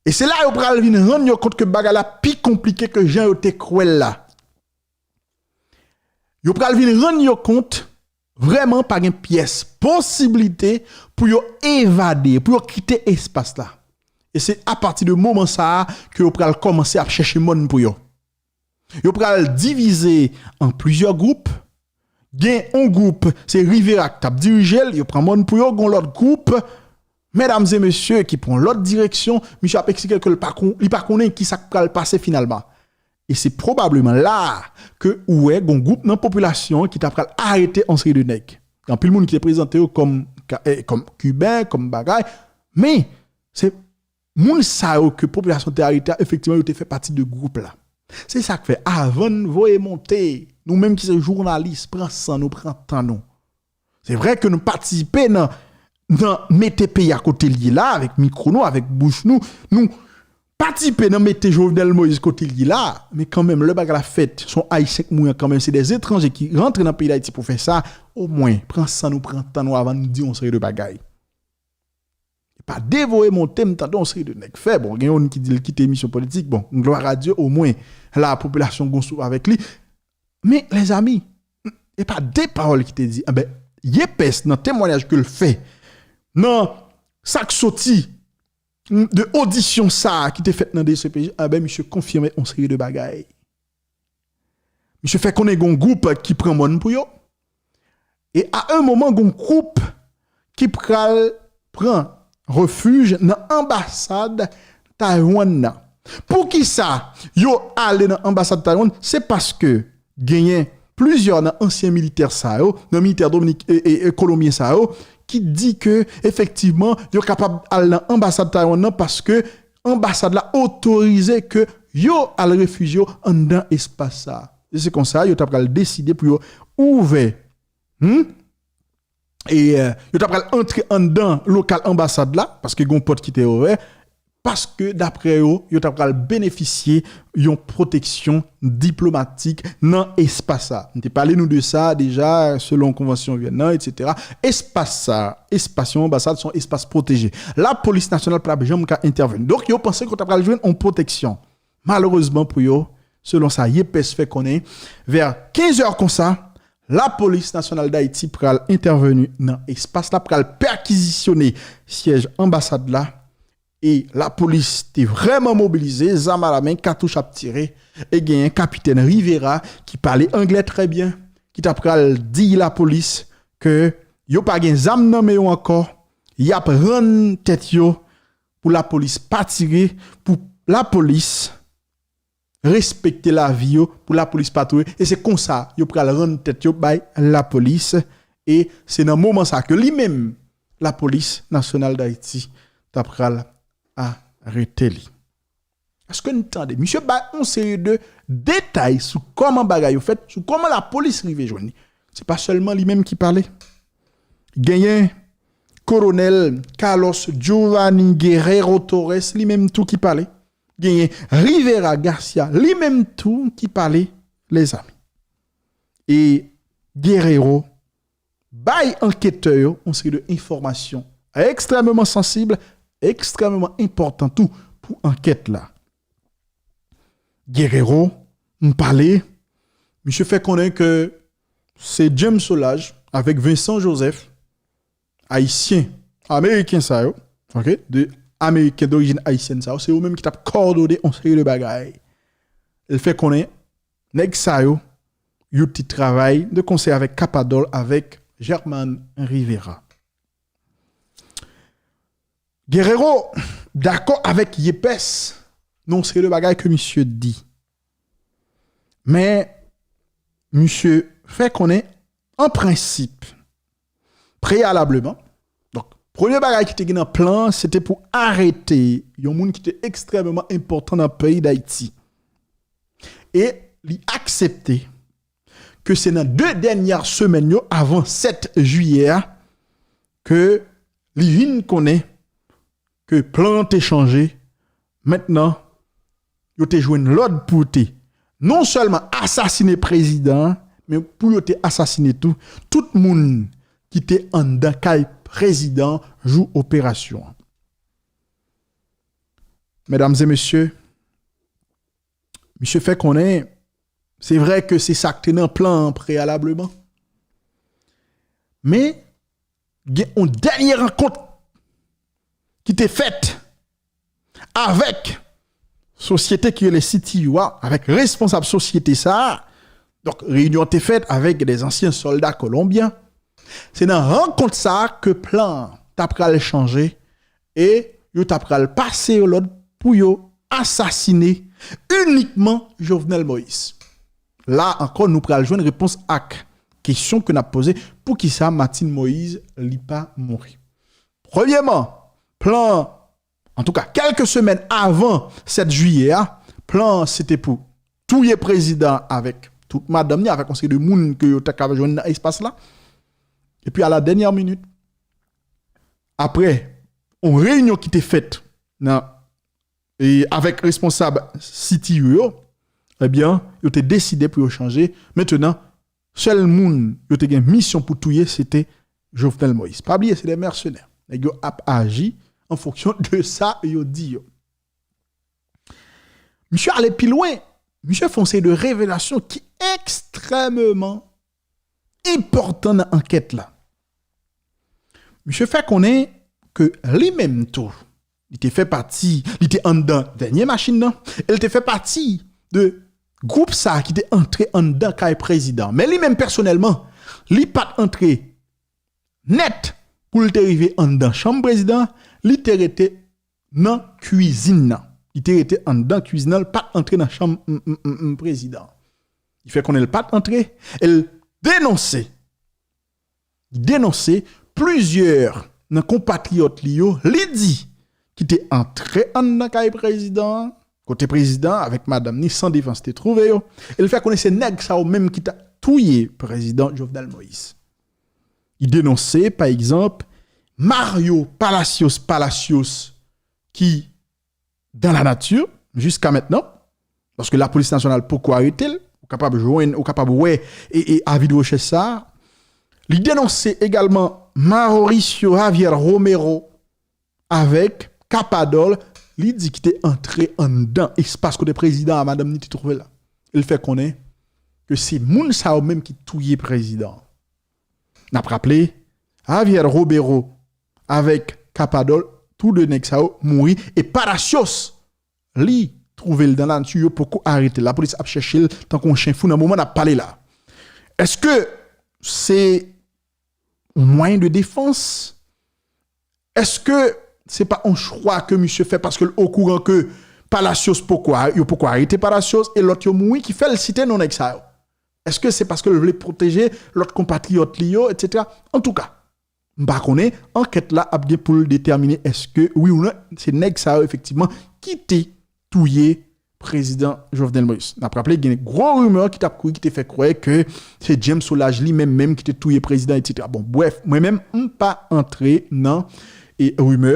E se la yo pral vin rann yo kont ke bagay la pi konplike ke jan yo te kwè l la. Yo pral vin rann yo kont vrèman pa gen pyès posiblite pou yo evade, pou yo kite espas la. E se apati de moman sa a ke yo pral kòmanse ap chèche mòn pou yo. Yo pral divize an plizyè gwoup. Gen yon gwoup, se Rivera k t ap dirije l, yo pran mòn pou yo, gen yon lòt gwoup, medam e mesye, ki pran lòt direksyon, misye ap eksplike ke l pa kon, li pa konnen ki sa k pral pase finalman. E se pwobableman la a ke ou wè gen yon gwoup nan popilasyon an ki ta pral arete yon seri de nèg. Gen anpil moun ki te prezante yo kòm, eh, kòm Kiben, kòm bagay, men se moun sa yo ke popilasyon te arete a, efektivman, yo te fè pati de gwoup la. Se sa k fè, avan n voye monte, nou menm ki se jounalis, pran san nou, pran tan nou. Se vre ke nou patisipe nan, nan mete peyi a kote l ye la, avèk mikwo nou, avèk bouch nou, nou patisipe nan mete Jovenel Moïse kote l ye la, men kanmenm, lè bagay la fèt, se yon Ayisyen k mouri an kanmenm, se de etranje ki rantre nan peyi Dayiti pou fè sa, omwen, pran san nou, pran tan nou avan nou di yon seri de bagay. E pa devoye monte, m tande yon seri de nèg fè. Bon, gen youn ki di l kite misyon politik. Bon, glwa a Dye, omwen, la popilasyon gon souf avèk li. Men, lèzami, e pa de pawòl ki te di. Anben, Yepès, nan temwayaj ke l fè, nan sa k soti de odisyon sa a ki te fèt nan D C P J, anben, misye konfime yon seri de bagay. Misye fè konnen gon gwoup ki pran mòn pou yo. E a yon moman, gon gwoup ki pral pran refij nan anbasad Taiwan nan. Poukisa yo ale nan anbasad Taiwan? Se paske genyen plizyè nan ansyen militè sa yo, nan militè dominik-, e, e, e kolonbyen sa yo, ki di ke efektivman yo kapab al nan anbasad Taiwan nan paske anbasad la otorize ke yo al refijye yo anndan espas sa a. E se konsa yo ta pral deside pou yo ouvè, hmm? E, euh, yo ta pral antre anndan lokal anbasad la, paske gen yon pòt ki te ouvè, paske daprè yo, yo ta pral benefisye yon pwoteksyon diplomatik nan espas sa. M te pale nou de sa deja, selon konvansyon Vyèn nan, etsetera. Espas sa, espas yon anbasad, se yon espas pwoteje. Lapolis nasyonal pa t ap janm ka entèveni. Donk, yo panse ke yo ta pral jwenn yon pwoteksyon. Malerezman pou yo, selon sa Yepès fè konnen, vè kenz è konsa, Lapolis Nasyonal Dayiti pral entèveni nan espas la, pral pèkizisyone syèj anbasad la, e lapolis te vrèman mobilize, zam alamen, katouch ap tire, e genyen kapitèn Rivera ki pale anglè trè byen, ki ta pral di lapolis ke yo pa gen zam nan men yo ankò, y ap rann tèt yo pou lapolis pa tire, pou lapolis respekte lavi yo, pou lapolis pa touye. E se konsa yo pral rann tèt yo bay lapolis. E se nan moman sa ke li menm, Lapolis Nasyonal Dayiti, ta pral arete li. Èske n tande? Misye bay yon seri de detay sou kòman bagay yo fèt, sou kòman lapolis rive jwenn li. Se pa sèlman li menm ki pale. Genyen Kolonèl Carlos Giovanni Guerrero Torres, li menm tou ki pale. Genyen Rivera Garcia, li menm tou ki pale, lezanmi. E Guerrero bay anketè yo yon seri de enfòmasyon ekstrèmeman sansib, ekstrèmeman enpòtan tou pou ankèt la. Guerrero, m pale, misye fè konnen ke se James Solages avèk Vincent Joseph, ayisyen, ameriken sa yo, ok, de ameriken dorijin ayisyèn sa yo, se yo menm ki t ap kòdone yon seri de bagay. L fè konnen nèg sa yo, yo te travay de konsèy avèk Capadol, avèk German Rivera. Guerrero dakò avèk Yepes nan yon seri de bagay ke misye di. Men, misye fè konnen, an prensip, preyalableman, donk, premye bagay ki te gen nan plan an, se te pou arete yon moun ki te ekstrèmeman enpòtan nan peyi Dayiti. E li aksepte ke se nan de dènyè semèn yo, avan sèt jiyè a, ke li vin konnen ke plan an te chanje. Mentnan, yo te jwenn lòd pou te non sèlman asasine prezidan an, men pou yo te asasine tou tout moun ki te anndan kay prezidan an jou operasyon an. Medam e mesye, misye fè konnen, se vre ke se sa k te nan plan an preyalableman. Men, gen yon dènye rankont ki te fèt avèk sosyete ki rele C T U a, avèk responsab sosyete sa a. Donk, reyinyon an te fèt avèk de zansyen sòlda kolonbyen. Se nan rankont sa a ke plan an ta pral chanje e yo ta pral pase yo lòd pou yo asasine inikman Jovenel Moïse. La ankò, nou pral jwenn repons ak kesyon ke n ap poze, poukisa Martine Moïse li pa mouri? Premyèman, plan an, antouka, kèlke semèn avan sèt jiyè a, plan an se te pou touye prezidan avèk tout madanm ni, avèk yon seri de moun ke yo ta ka jwenn nan espas la. Epi a la dènyè minit, apre yon reyinyon ki te fèt nan, e, avèk responsab C T U yo, ebyen, yo te deside pou yo chanje. Mentnan, sèl moun yo te gen misyon pou touye, se te Jovenel Moïse. Pa bliye, se de mèsenè. Nèg yo ap aji an fonksyon de sa yo di yo. Misye ale pi lwen. Misye fè yon seri de revelasyon ki ekstrèmeman enpòtan nan ankèt la. Misye fè konnen ke li menm tou, li te fè pati, li te anndan dènye machin nan, e li te fè pati de gwoup sa a ki te antre anndan kay prezidan. Men li menm pèsonèlman, li pa t antre nèt pou l te rive anndan chanm prezidan, li te rete nan kwizin nan. Li te rete anndan kwizin nan, li pa t antre nan chanm, m, m, m, m, prezidan. Li fè konnen li pa t antre, e l denonse, li denonse plizyè nan konpatriyòt li yo, li di, ki te antre anndan kay prezidan an, kote prezidan an avèk madanm ni san defans te twouve yo, e l fè konnen se nèg sa yo menm ki ta touye prezidan Jovenel Moïse. Li denonse, pa egzanp, Mario Palacios Palacios, ki dans la nature, jiska mentnan, paske lapolis nasyonal poko arete l, ou kapab jwenn, ou kapab wè e, e avi de rechèch sa a. Li denonse egalman Mauricio Javier Romero avèk Capadol, li di ki te antre anndan espas kote prezidan a madanm ni te twouve la. Li fè konnen ke se moun sa yo menm ki touye prezidan an. N ap raple, Javier Romero avèk Capadol, tou de nèg sa yo mouri, e Palacios, li twouve l dans la nature, yo poko arete l. Lapolis ap chèche l tankou yon chen fou nan moman n ap pale la. Èske se yon mwayen de defans? Èske se pa yon chwa ke misye fè paske l okouran ke Palacios poko a-, yo poko arete Palacios e lòt yo mouri ki fè l site non nèg sa yo? Èske se paske l vle pwoteje lòt konpatriyòt li yo, etsetera? Antouka, m pa konnen, ankèt la ap gen pou l detèmine èske wi ou non se nèg sa yo efektivman ki te touye prezidan Jovenel Moïse. N ap raple, gen gwo rimè ki t ap kouri ki te fè kwè ke se James Solages li menm menm ki te touye prezidan, etsetera. Bon, brèf, mwen menm, m pa antre nan, e, rimè.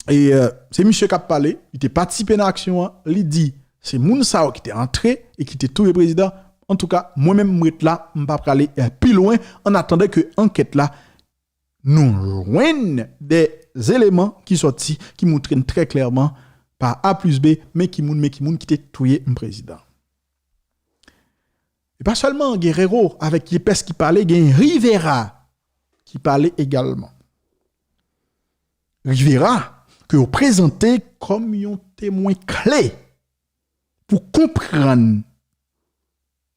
E euh, se misye k ap pale, li te patisipe nan aksyon an, li di se moun sa yo ki te antre e ki te touye prezidan. Antouka, mwen menm m ret la, m pa prale euh, pi lwen, an atandan ke ankèt la nou jwenn de eleman ki sòti, ki montre n trè klèman pa A plis B, men ki moun, men ki moun ki te touye m prezidan. E pa sèlman Guerrero avèk Yepes ki pale, gen Rivera ki pale egalman. Rivera ke yo prezante kòm yon temwen kle pou konprann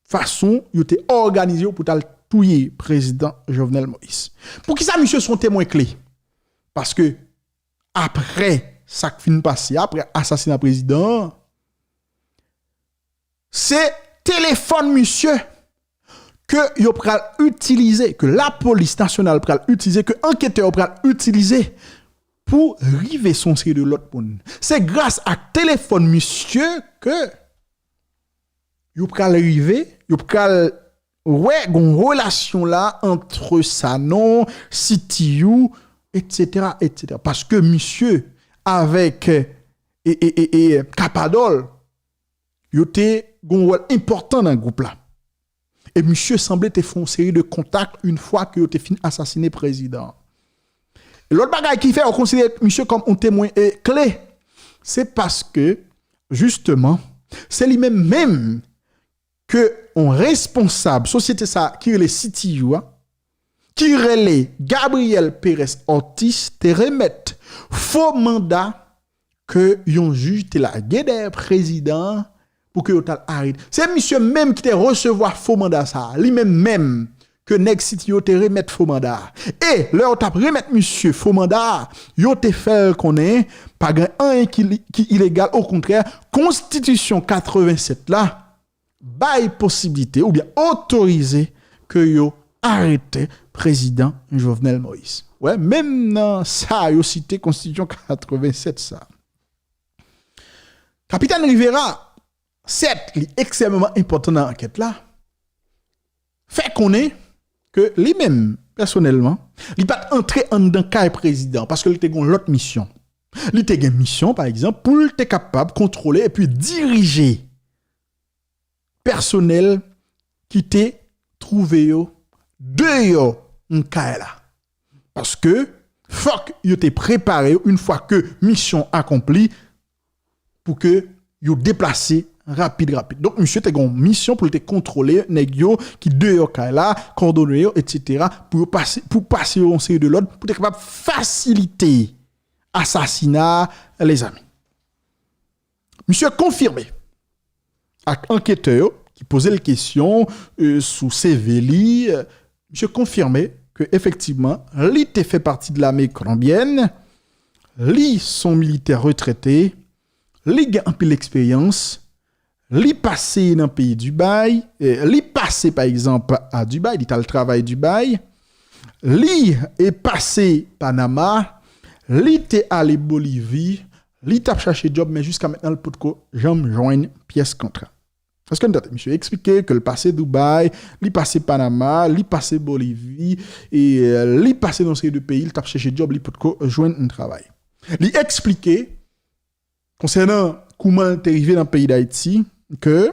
fason yo te òganize yo pou t al touye prezidan Jovenel Moïse. Poukisa misye se yon temwen kle? Paske apre sa k fin pase, apre asasina prezidan an, se telefòn misye ke yo pral itilize, ke lapolis nasyonal pral itilize, ke anketè yo pral itilize pou rive sou yon seri de lòt moun. Se gras ak telefòn misye ke yo pral rive, yo pral wè gon relasyon la antre Sanon, C T U, et cetera, et cetera. Paske misye avèk e, e, e, e Kapadòl, yo te gon wòl enpòtan nan gwoup la. E misye sanble te fè yon seri de kontak yon fwa ke yo te fin asasine prezidan an. E lòt bagay ki fè yo konsidere misye kòm yon temwen e kle, se paske, jisteman, se li menm menm ke yon responsab sosyete sa ki rele C T U a, ki rele Gabriel Perez Ortiz, te remèt fo manda ke yon jij te lage dèyè prezidan an pou ke yo t al arete. Se misye menm ki te resevwa fo manda sa a, li menm menm ke nèg C T U yo te remèt fo manda a. E lè yo t ap remèt misye fo manda a, yo te fè l konnen pa gen anyen ki, ki ilegal, okontrè, konstitisyon katrevennsèt la bay posiblite oubyen otorize ke yo arete prezidan Jovenel Moïse. Wè, menm nan sa yo site konstitisyon katrevennsèt sa. Kapitèn Rivera, sèt, li ekstrèmeman enpòtan nan ankèt la, fè konnen ke li menm, pèsonèlman, li pa t antre anndan kay prezidan paske li te gon lòt misyon. Li te gen misyon, pa egzanp, pou l te kapab kontwole epi dirije pèsonèl ki te twouve yo deyò kay la. Paske fòk yo te prepare yo yon fwa ke misyon akonpli pou ke yo deplase rapid, rapid. Donk, misye te gen yon misyon pou l te kontwole nèg yo ki deyò kay la, kòdone yo, et cetera, pou yo pase, pou pase yo yon seri de lòd, pou te kapab fasilite asasina lèzami. Misye konfime ak anketè yo ki poze l kesyon euh, sou C V li, euh, misye konfime ke efektivman li te fè pati de lame kolonbyèn, li se yon militè retrete, li gen anpil eksperyans, li pase nan peyi Dibay, eh, li pase pa egzanp a Dibay, li t al travay Dibay, li e pase Panama, li te ale Bolivi, li t ap chache djòb, men jiska mentnan, li potko janm jwenn pyès kontra. Èske n tande? Misye eksplike ke l pase Dibay, li pase Panama, li pase Bolivi, e euh, li pase nan yon seri de peyi, li t ap chache djòb, li potko jwenn yon travay. Li eksplike, konsènan kouman l te rive nan peyi Dayiti, ke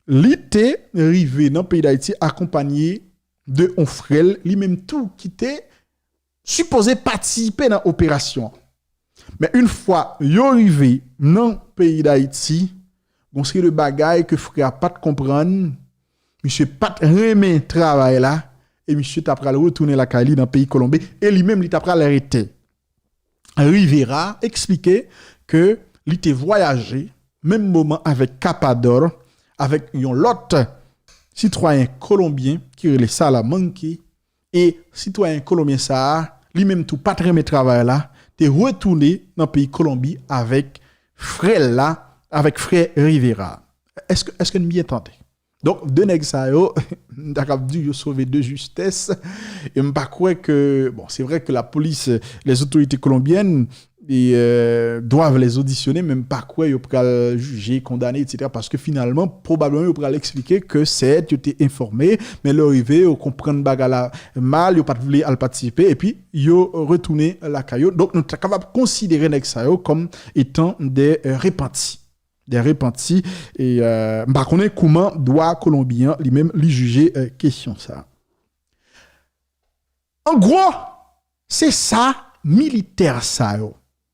li te rive nan peyi Dayiti akonpanye de yon frè l, li menm tou ki te sipoze patisipe nan operasyon an. Men yon fwa yo rive nan peyi Dayiti, gon seri de bagay ke frè a pa t konprann, misye pa t renmen travay la, e misye ta pral retounen lakay li nan peyi Kolonbi, e li menm li ta pral rete. Rivera eksplike ke li te vwayaje menm moman avèk Kapadòl, avèk yon lòt sitwayen kolonbyen ki rele Salamanque, e sitwayen kolonbyen sa a, li menm tou pa t renmen travay la, te retounen nan peyi Kolonbi avèk frè l la, avèk frè Rivera. Èske, èske n byen tande? Donk, de nèg sa yo, m ta kab di yo sove de justès. E m pa kwè ke, bon, se vrè ke lapolis, lèzotorite kolonbyèn, e, euh, doivent les auditionner, men m pa kwè yo pral jije, kondane, et cetera. Paske finalman, pwobableman, yo pral eksplike ke sèt yo te enfòme, men lè yo rive, yo konprann bagay la mal, yo pa t vle al patisipe, epi yo retounen lakay yo. Donk, nou ta kapab konsidere nèg sa yo kòm etan de, euh, repanti. De repanti. E, euh, m pa konnen kouman dwa kolonbyen an, li menm, li jije, euh, kesyon sa. An gwo, se sa militè sa yo,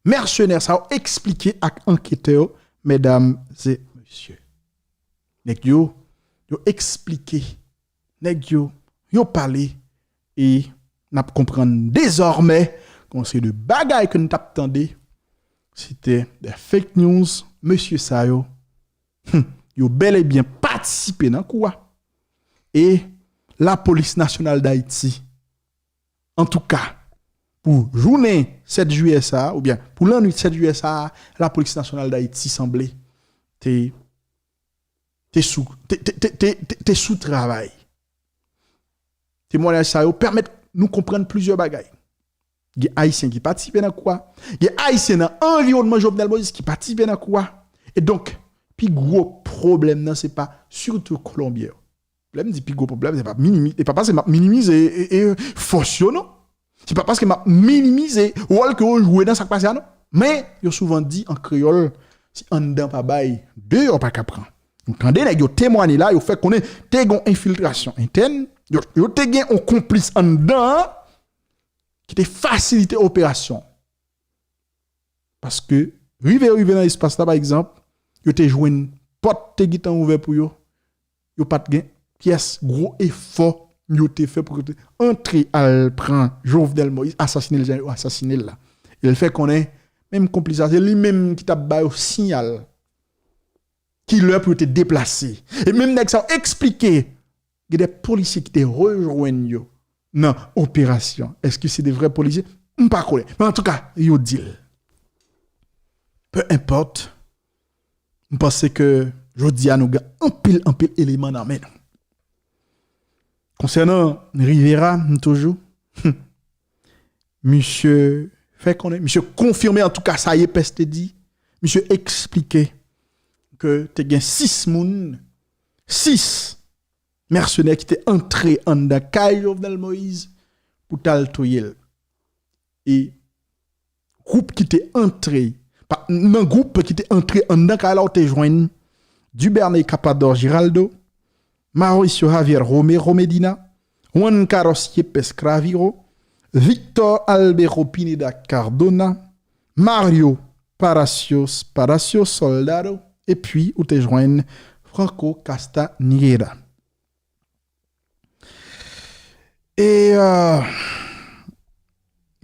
mèsenè sa yo eksplike ak anketè yo, medam e mesye. Nèg yo, yo eksplike. Nèg yo, yo pale. E n ap konprann dezòmè, gen yon seri de bagay ke n t ap tande, se te de fake news, mesye sa yo, hmm, yo bèl e byen patisipe nan kou a. E Lapolis Nasyonal Dayiti, antouka, pou jounen sèt jiyè sa a, oubyen pou lannwit sèt jiyè sa a, Lapolis Nasyonal Dayiti sanble te, te sou, te, te, te, te, te, te sou travay. Temwayaj sa yo pèmèt nou konprann plizyè bagay. Gen Ayisyen ki patisipe nan kou a. Gen Ayisyen nan anviwònman Jovenel Moïse ki patisipe nan kou a. E donk, pi gwo pwoblèm nan, se pa sitou Kolonbyen yo. Lè m di pi gwo pwoblèm, se pa minimi-, e pa paske m ap minimize, e, e, fòs yo, non. Se pa paske m ap minimize wòl ke yo jwe nan sa k pase a, non. Men, yo souvan di an kreyòl, si anndan pa bay, deyò pa ka pran. Nou tande nèg yo temwaye la, yo fè konnen te gen yon enfiltrasyon entèn, yo, yo te gen yon konplis anndan an ki te fasilite operasyon. Paske, rive yo rive nan espas la, pa egzanp, yo te jwenn pòt te gentan ouvè pou yo. Yo pa t gen pyès gwo efò yo te fè pou yo te antre al pran Jovenel Moïse, asasine l jan yo asasine l la. E l fè konnen, menm konplis la, se li menm ki t ap ba yo siyal ki lè pou yo te deplase. E menm nèg sa yo eksplike, gen de polisye ki te rejwenn yo nan operasyon. Èske se de vrè polisye? M pa konnen. Men antouka, yo di l. Peu importe, m panse ke jodi a nou gen anpil, anpil eleman nan men nou. Konsènan Rivera, m toujou, misye fè konnen, misye konfime, antouka, sa Yepes te di, misye eksplike ke te gen sis moun, sis mèsenè ki te antre anndan kay Jovenel Moïse pou t al touye l. E gwoup ki te antre, pa, nan gwoup ki te antre anndan kay la, ou te jwenn Dubernay Capador Giraldo, Mauricio Javier Romero Medina, Juan Carlos Yepes Craviro, Victor Albero Pineda Cardona, Mario Palacios, Palacio Soldado, epi ou te jwenn Franco Castañeda. E, euh,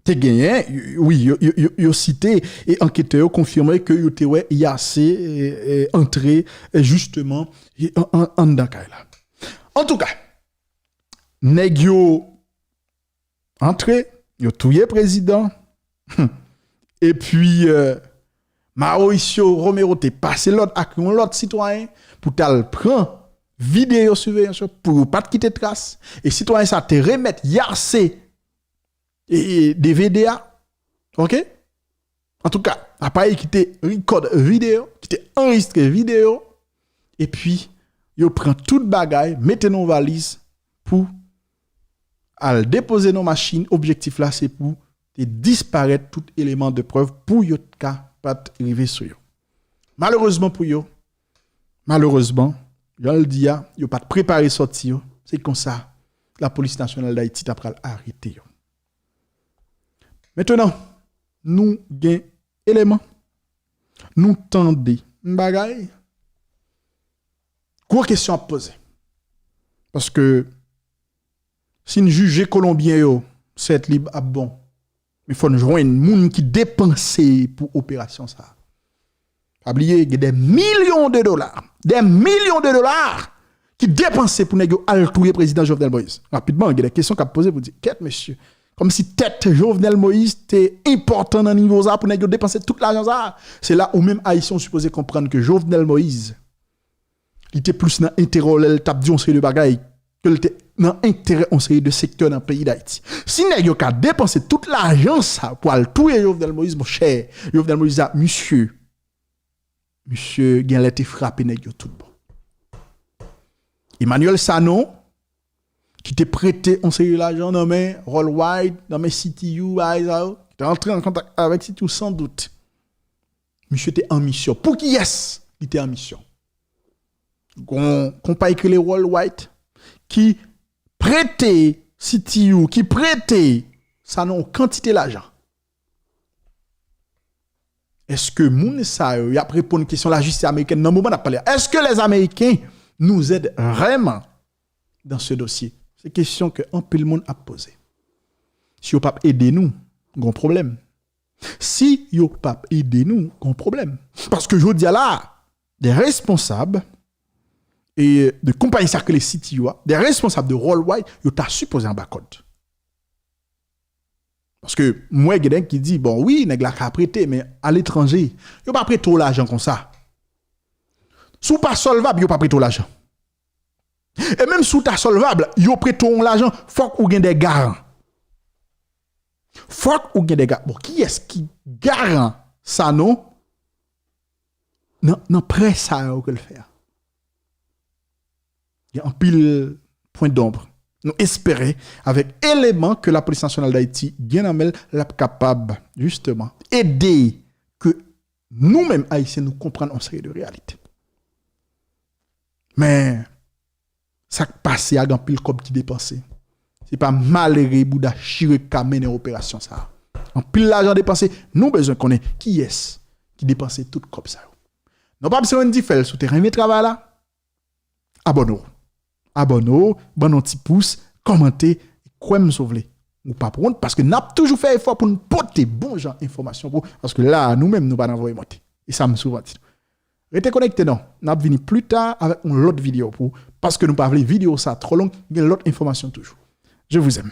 te genyen, wi, yo, yo, yo, yo site, e anketè yo konfime ke yo te wè Yace, e, e, antre, e, jisteman, e, an, an, anndan kay la. Antouka, nèg yo antre, yo touye prezidan. Epi, euh, Mauricio Romero te pase lòd ak yon lòt sitwayen pou t al pran videyo siveyans yo, pou yo pa t kite tras. E sitwayen sa te remèt Yace, e, e, D V D a. Oke? Antouka, aparèy ki te rikòd videyo, ki te anrejistre videyo, epi yo pran tout bagay, mete nan yon valiz pou al depoze nan machin. Objektif la, se pou te disparèt tout eleman de prèv pou yo t ka pa t rive sou yo. Malerezman pou yo, malerezman, jan l di a, yo pa t prepare sòti yo. Se konsa, Lapolis Nasyonal Dayiti ta pral arete yo. Mentnan, nou gen eleman. Nou tande yon bagay. Gwo kesyon ap poze. Paske, si n jije Kolonbyen yo, sèt li ap bon. Men fò n jwenn moun ki depanse pou operasyon sa a. Pa bliye, gen des millions de dollars, des millions de dollars ki depanse pou nèg yo al touye prezidan Jovenel Moïse. Rapidman, gen de kesyon k ap poze pou di, kèt mesye, kòmsi tèt Jovenel Moïse te enpòtan nan nivo sa a pou nèg yo depanse tout lajan sa a. Se la ou menm Ayisyen ou sipoze konprann ke Jovenel Moïse, li te plis nan enterè w lè l t ap di yon seri de bagay ke l te nan enterè yon seri de sektè nan peyi Dayiti. Si nèg yo ka depanse tout lajan sa pou al touye Jovenel Moïse, monchè, Jovenel Moïse a, misye, misye gen lè te frape nèg yo tout bon. Emmanuel Sanon, ki te prete yon seri lajan nan men Worldwide, nan men C T U, bagay sa yo, ki te antre an kontak avèk C T U san dout. Misye te an misyon. Pou kiyès li te an misyon? Gon konpayi ki rele Worldwide ki prete C T U, ki prete Sanon yon kantite lajan. Èske moun sa yo, y ap reponn kesyon lajistis amerikèn nan moman n ap pale a? Est-ce que les Américains nous aident vraiment dans ce dossier? Se kesyon ke anpil moun ap poze. Si yo p ap ede nou, gon pwoblèm. Si yo p ap ede nou, gon pwoblèm. Paske jodi a la, de responsab e de konpayi sa k rele C T U a, de responsab de Worldwide, yo ta sipoze anba kòd. Paske m wè gen nèg ki di, bon, wi, nèg la ka prete, men aletranje, yo pa prete w lajan konsa. Si w pa sòlvab, yo pa prete w lajan. E menm si w ta sòlvab, yo prete w yon lajan, fòk ou gen de garan. Fòk ou gen de garan. Bon, kiyès ki garan Sanon nan, nan prè sa yo ke l fè a? Gen anpil pwen donb. Nou espere, avèk eleman ke Lapolis Nasyonal Dayiti gen nan men l, l ap kapab, jisteman, ede ke nou menm Ayisyen, nou konprann yon seri de reyalite. Men, sa k pase a, gen anpil kòb ki depanse. Se pa malere bouda chire k ka mennen operasyon sa a. Anpil lajan depanse, nou bezwen konnen kiyès ki depanse tout kòb sa yo. Non pa m se Wendy Fèl, si w te renmen travay la, abòne w. Abòne w, ban n yon ti pous, kòmante, kwè m si w vle. Ou p ap wont, paske n ap toujou fè efò pou n pote bon jan enfòmasyon pou ou, paske la a, nou menm, nou pa nan voye monte. E sa m souvan di nou. Rete konekte non, n ap vini pli ta avèk yon lòt videyo pou ou, paske nou pa vle videyo sa twò long, gen lòt enfòmasyon toujou. Je vous aime.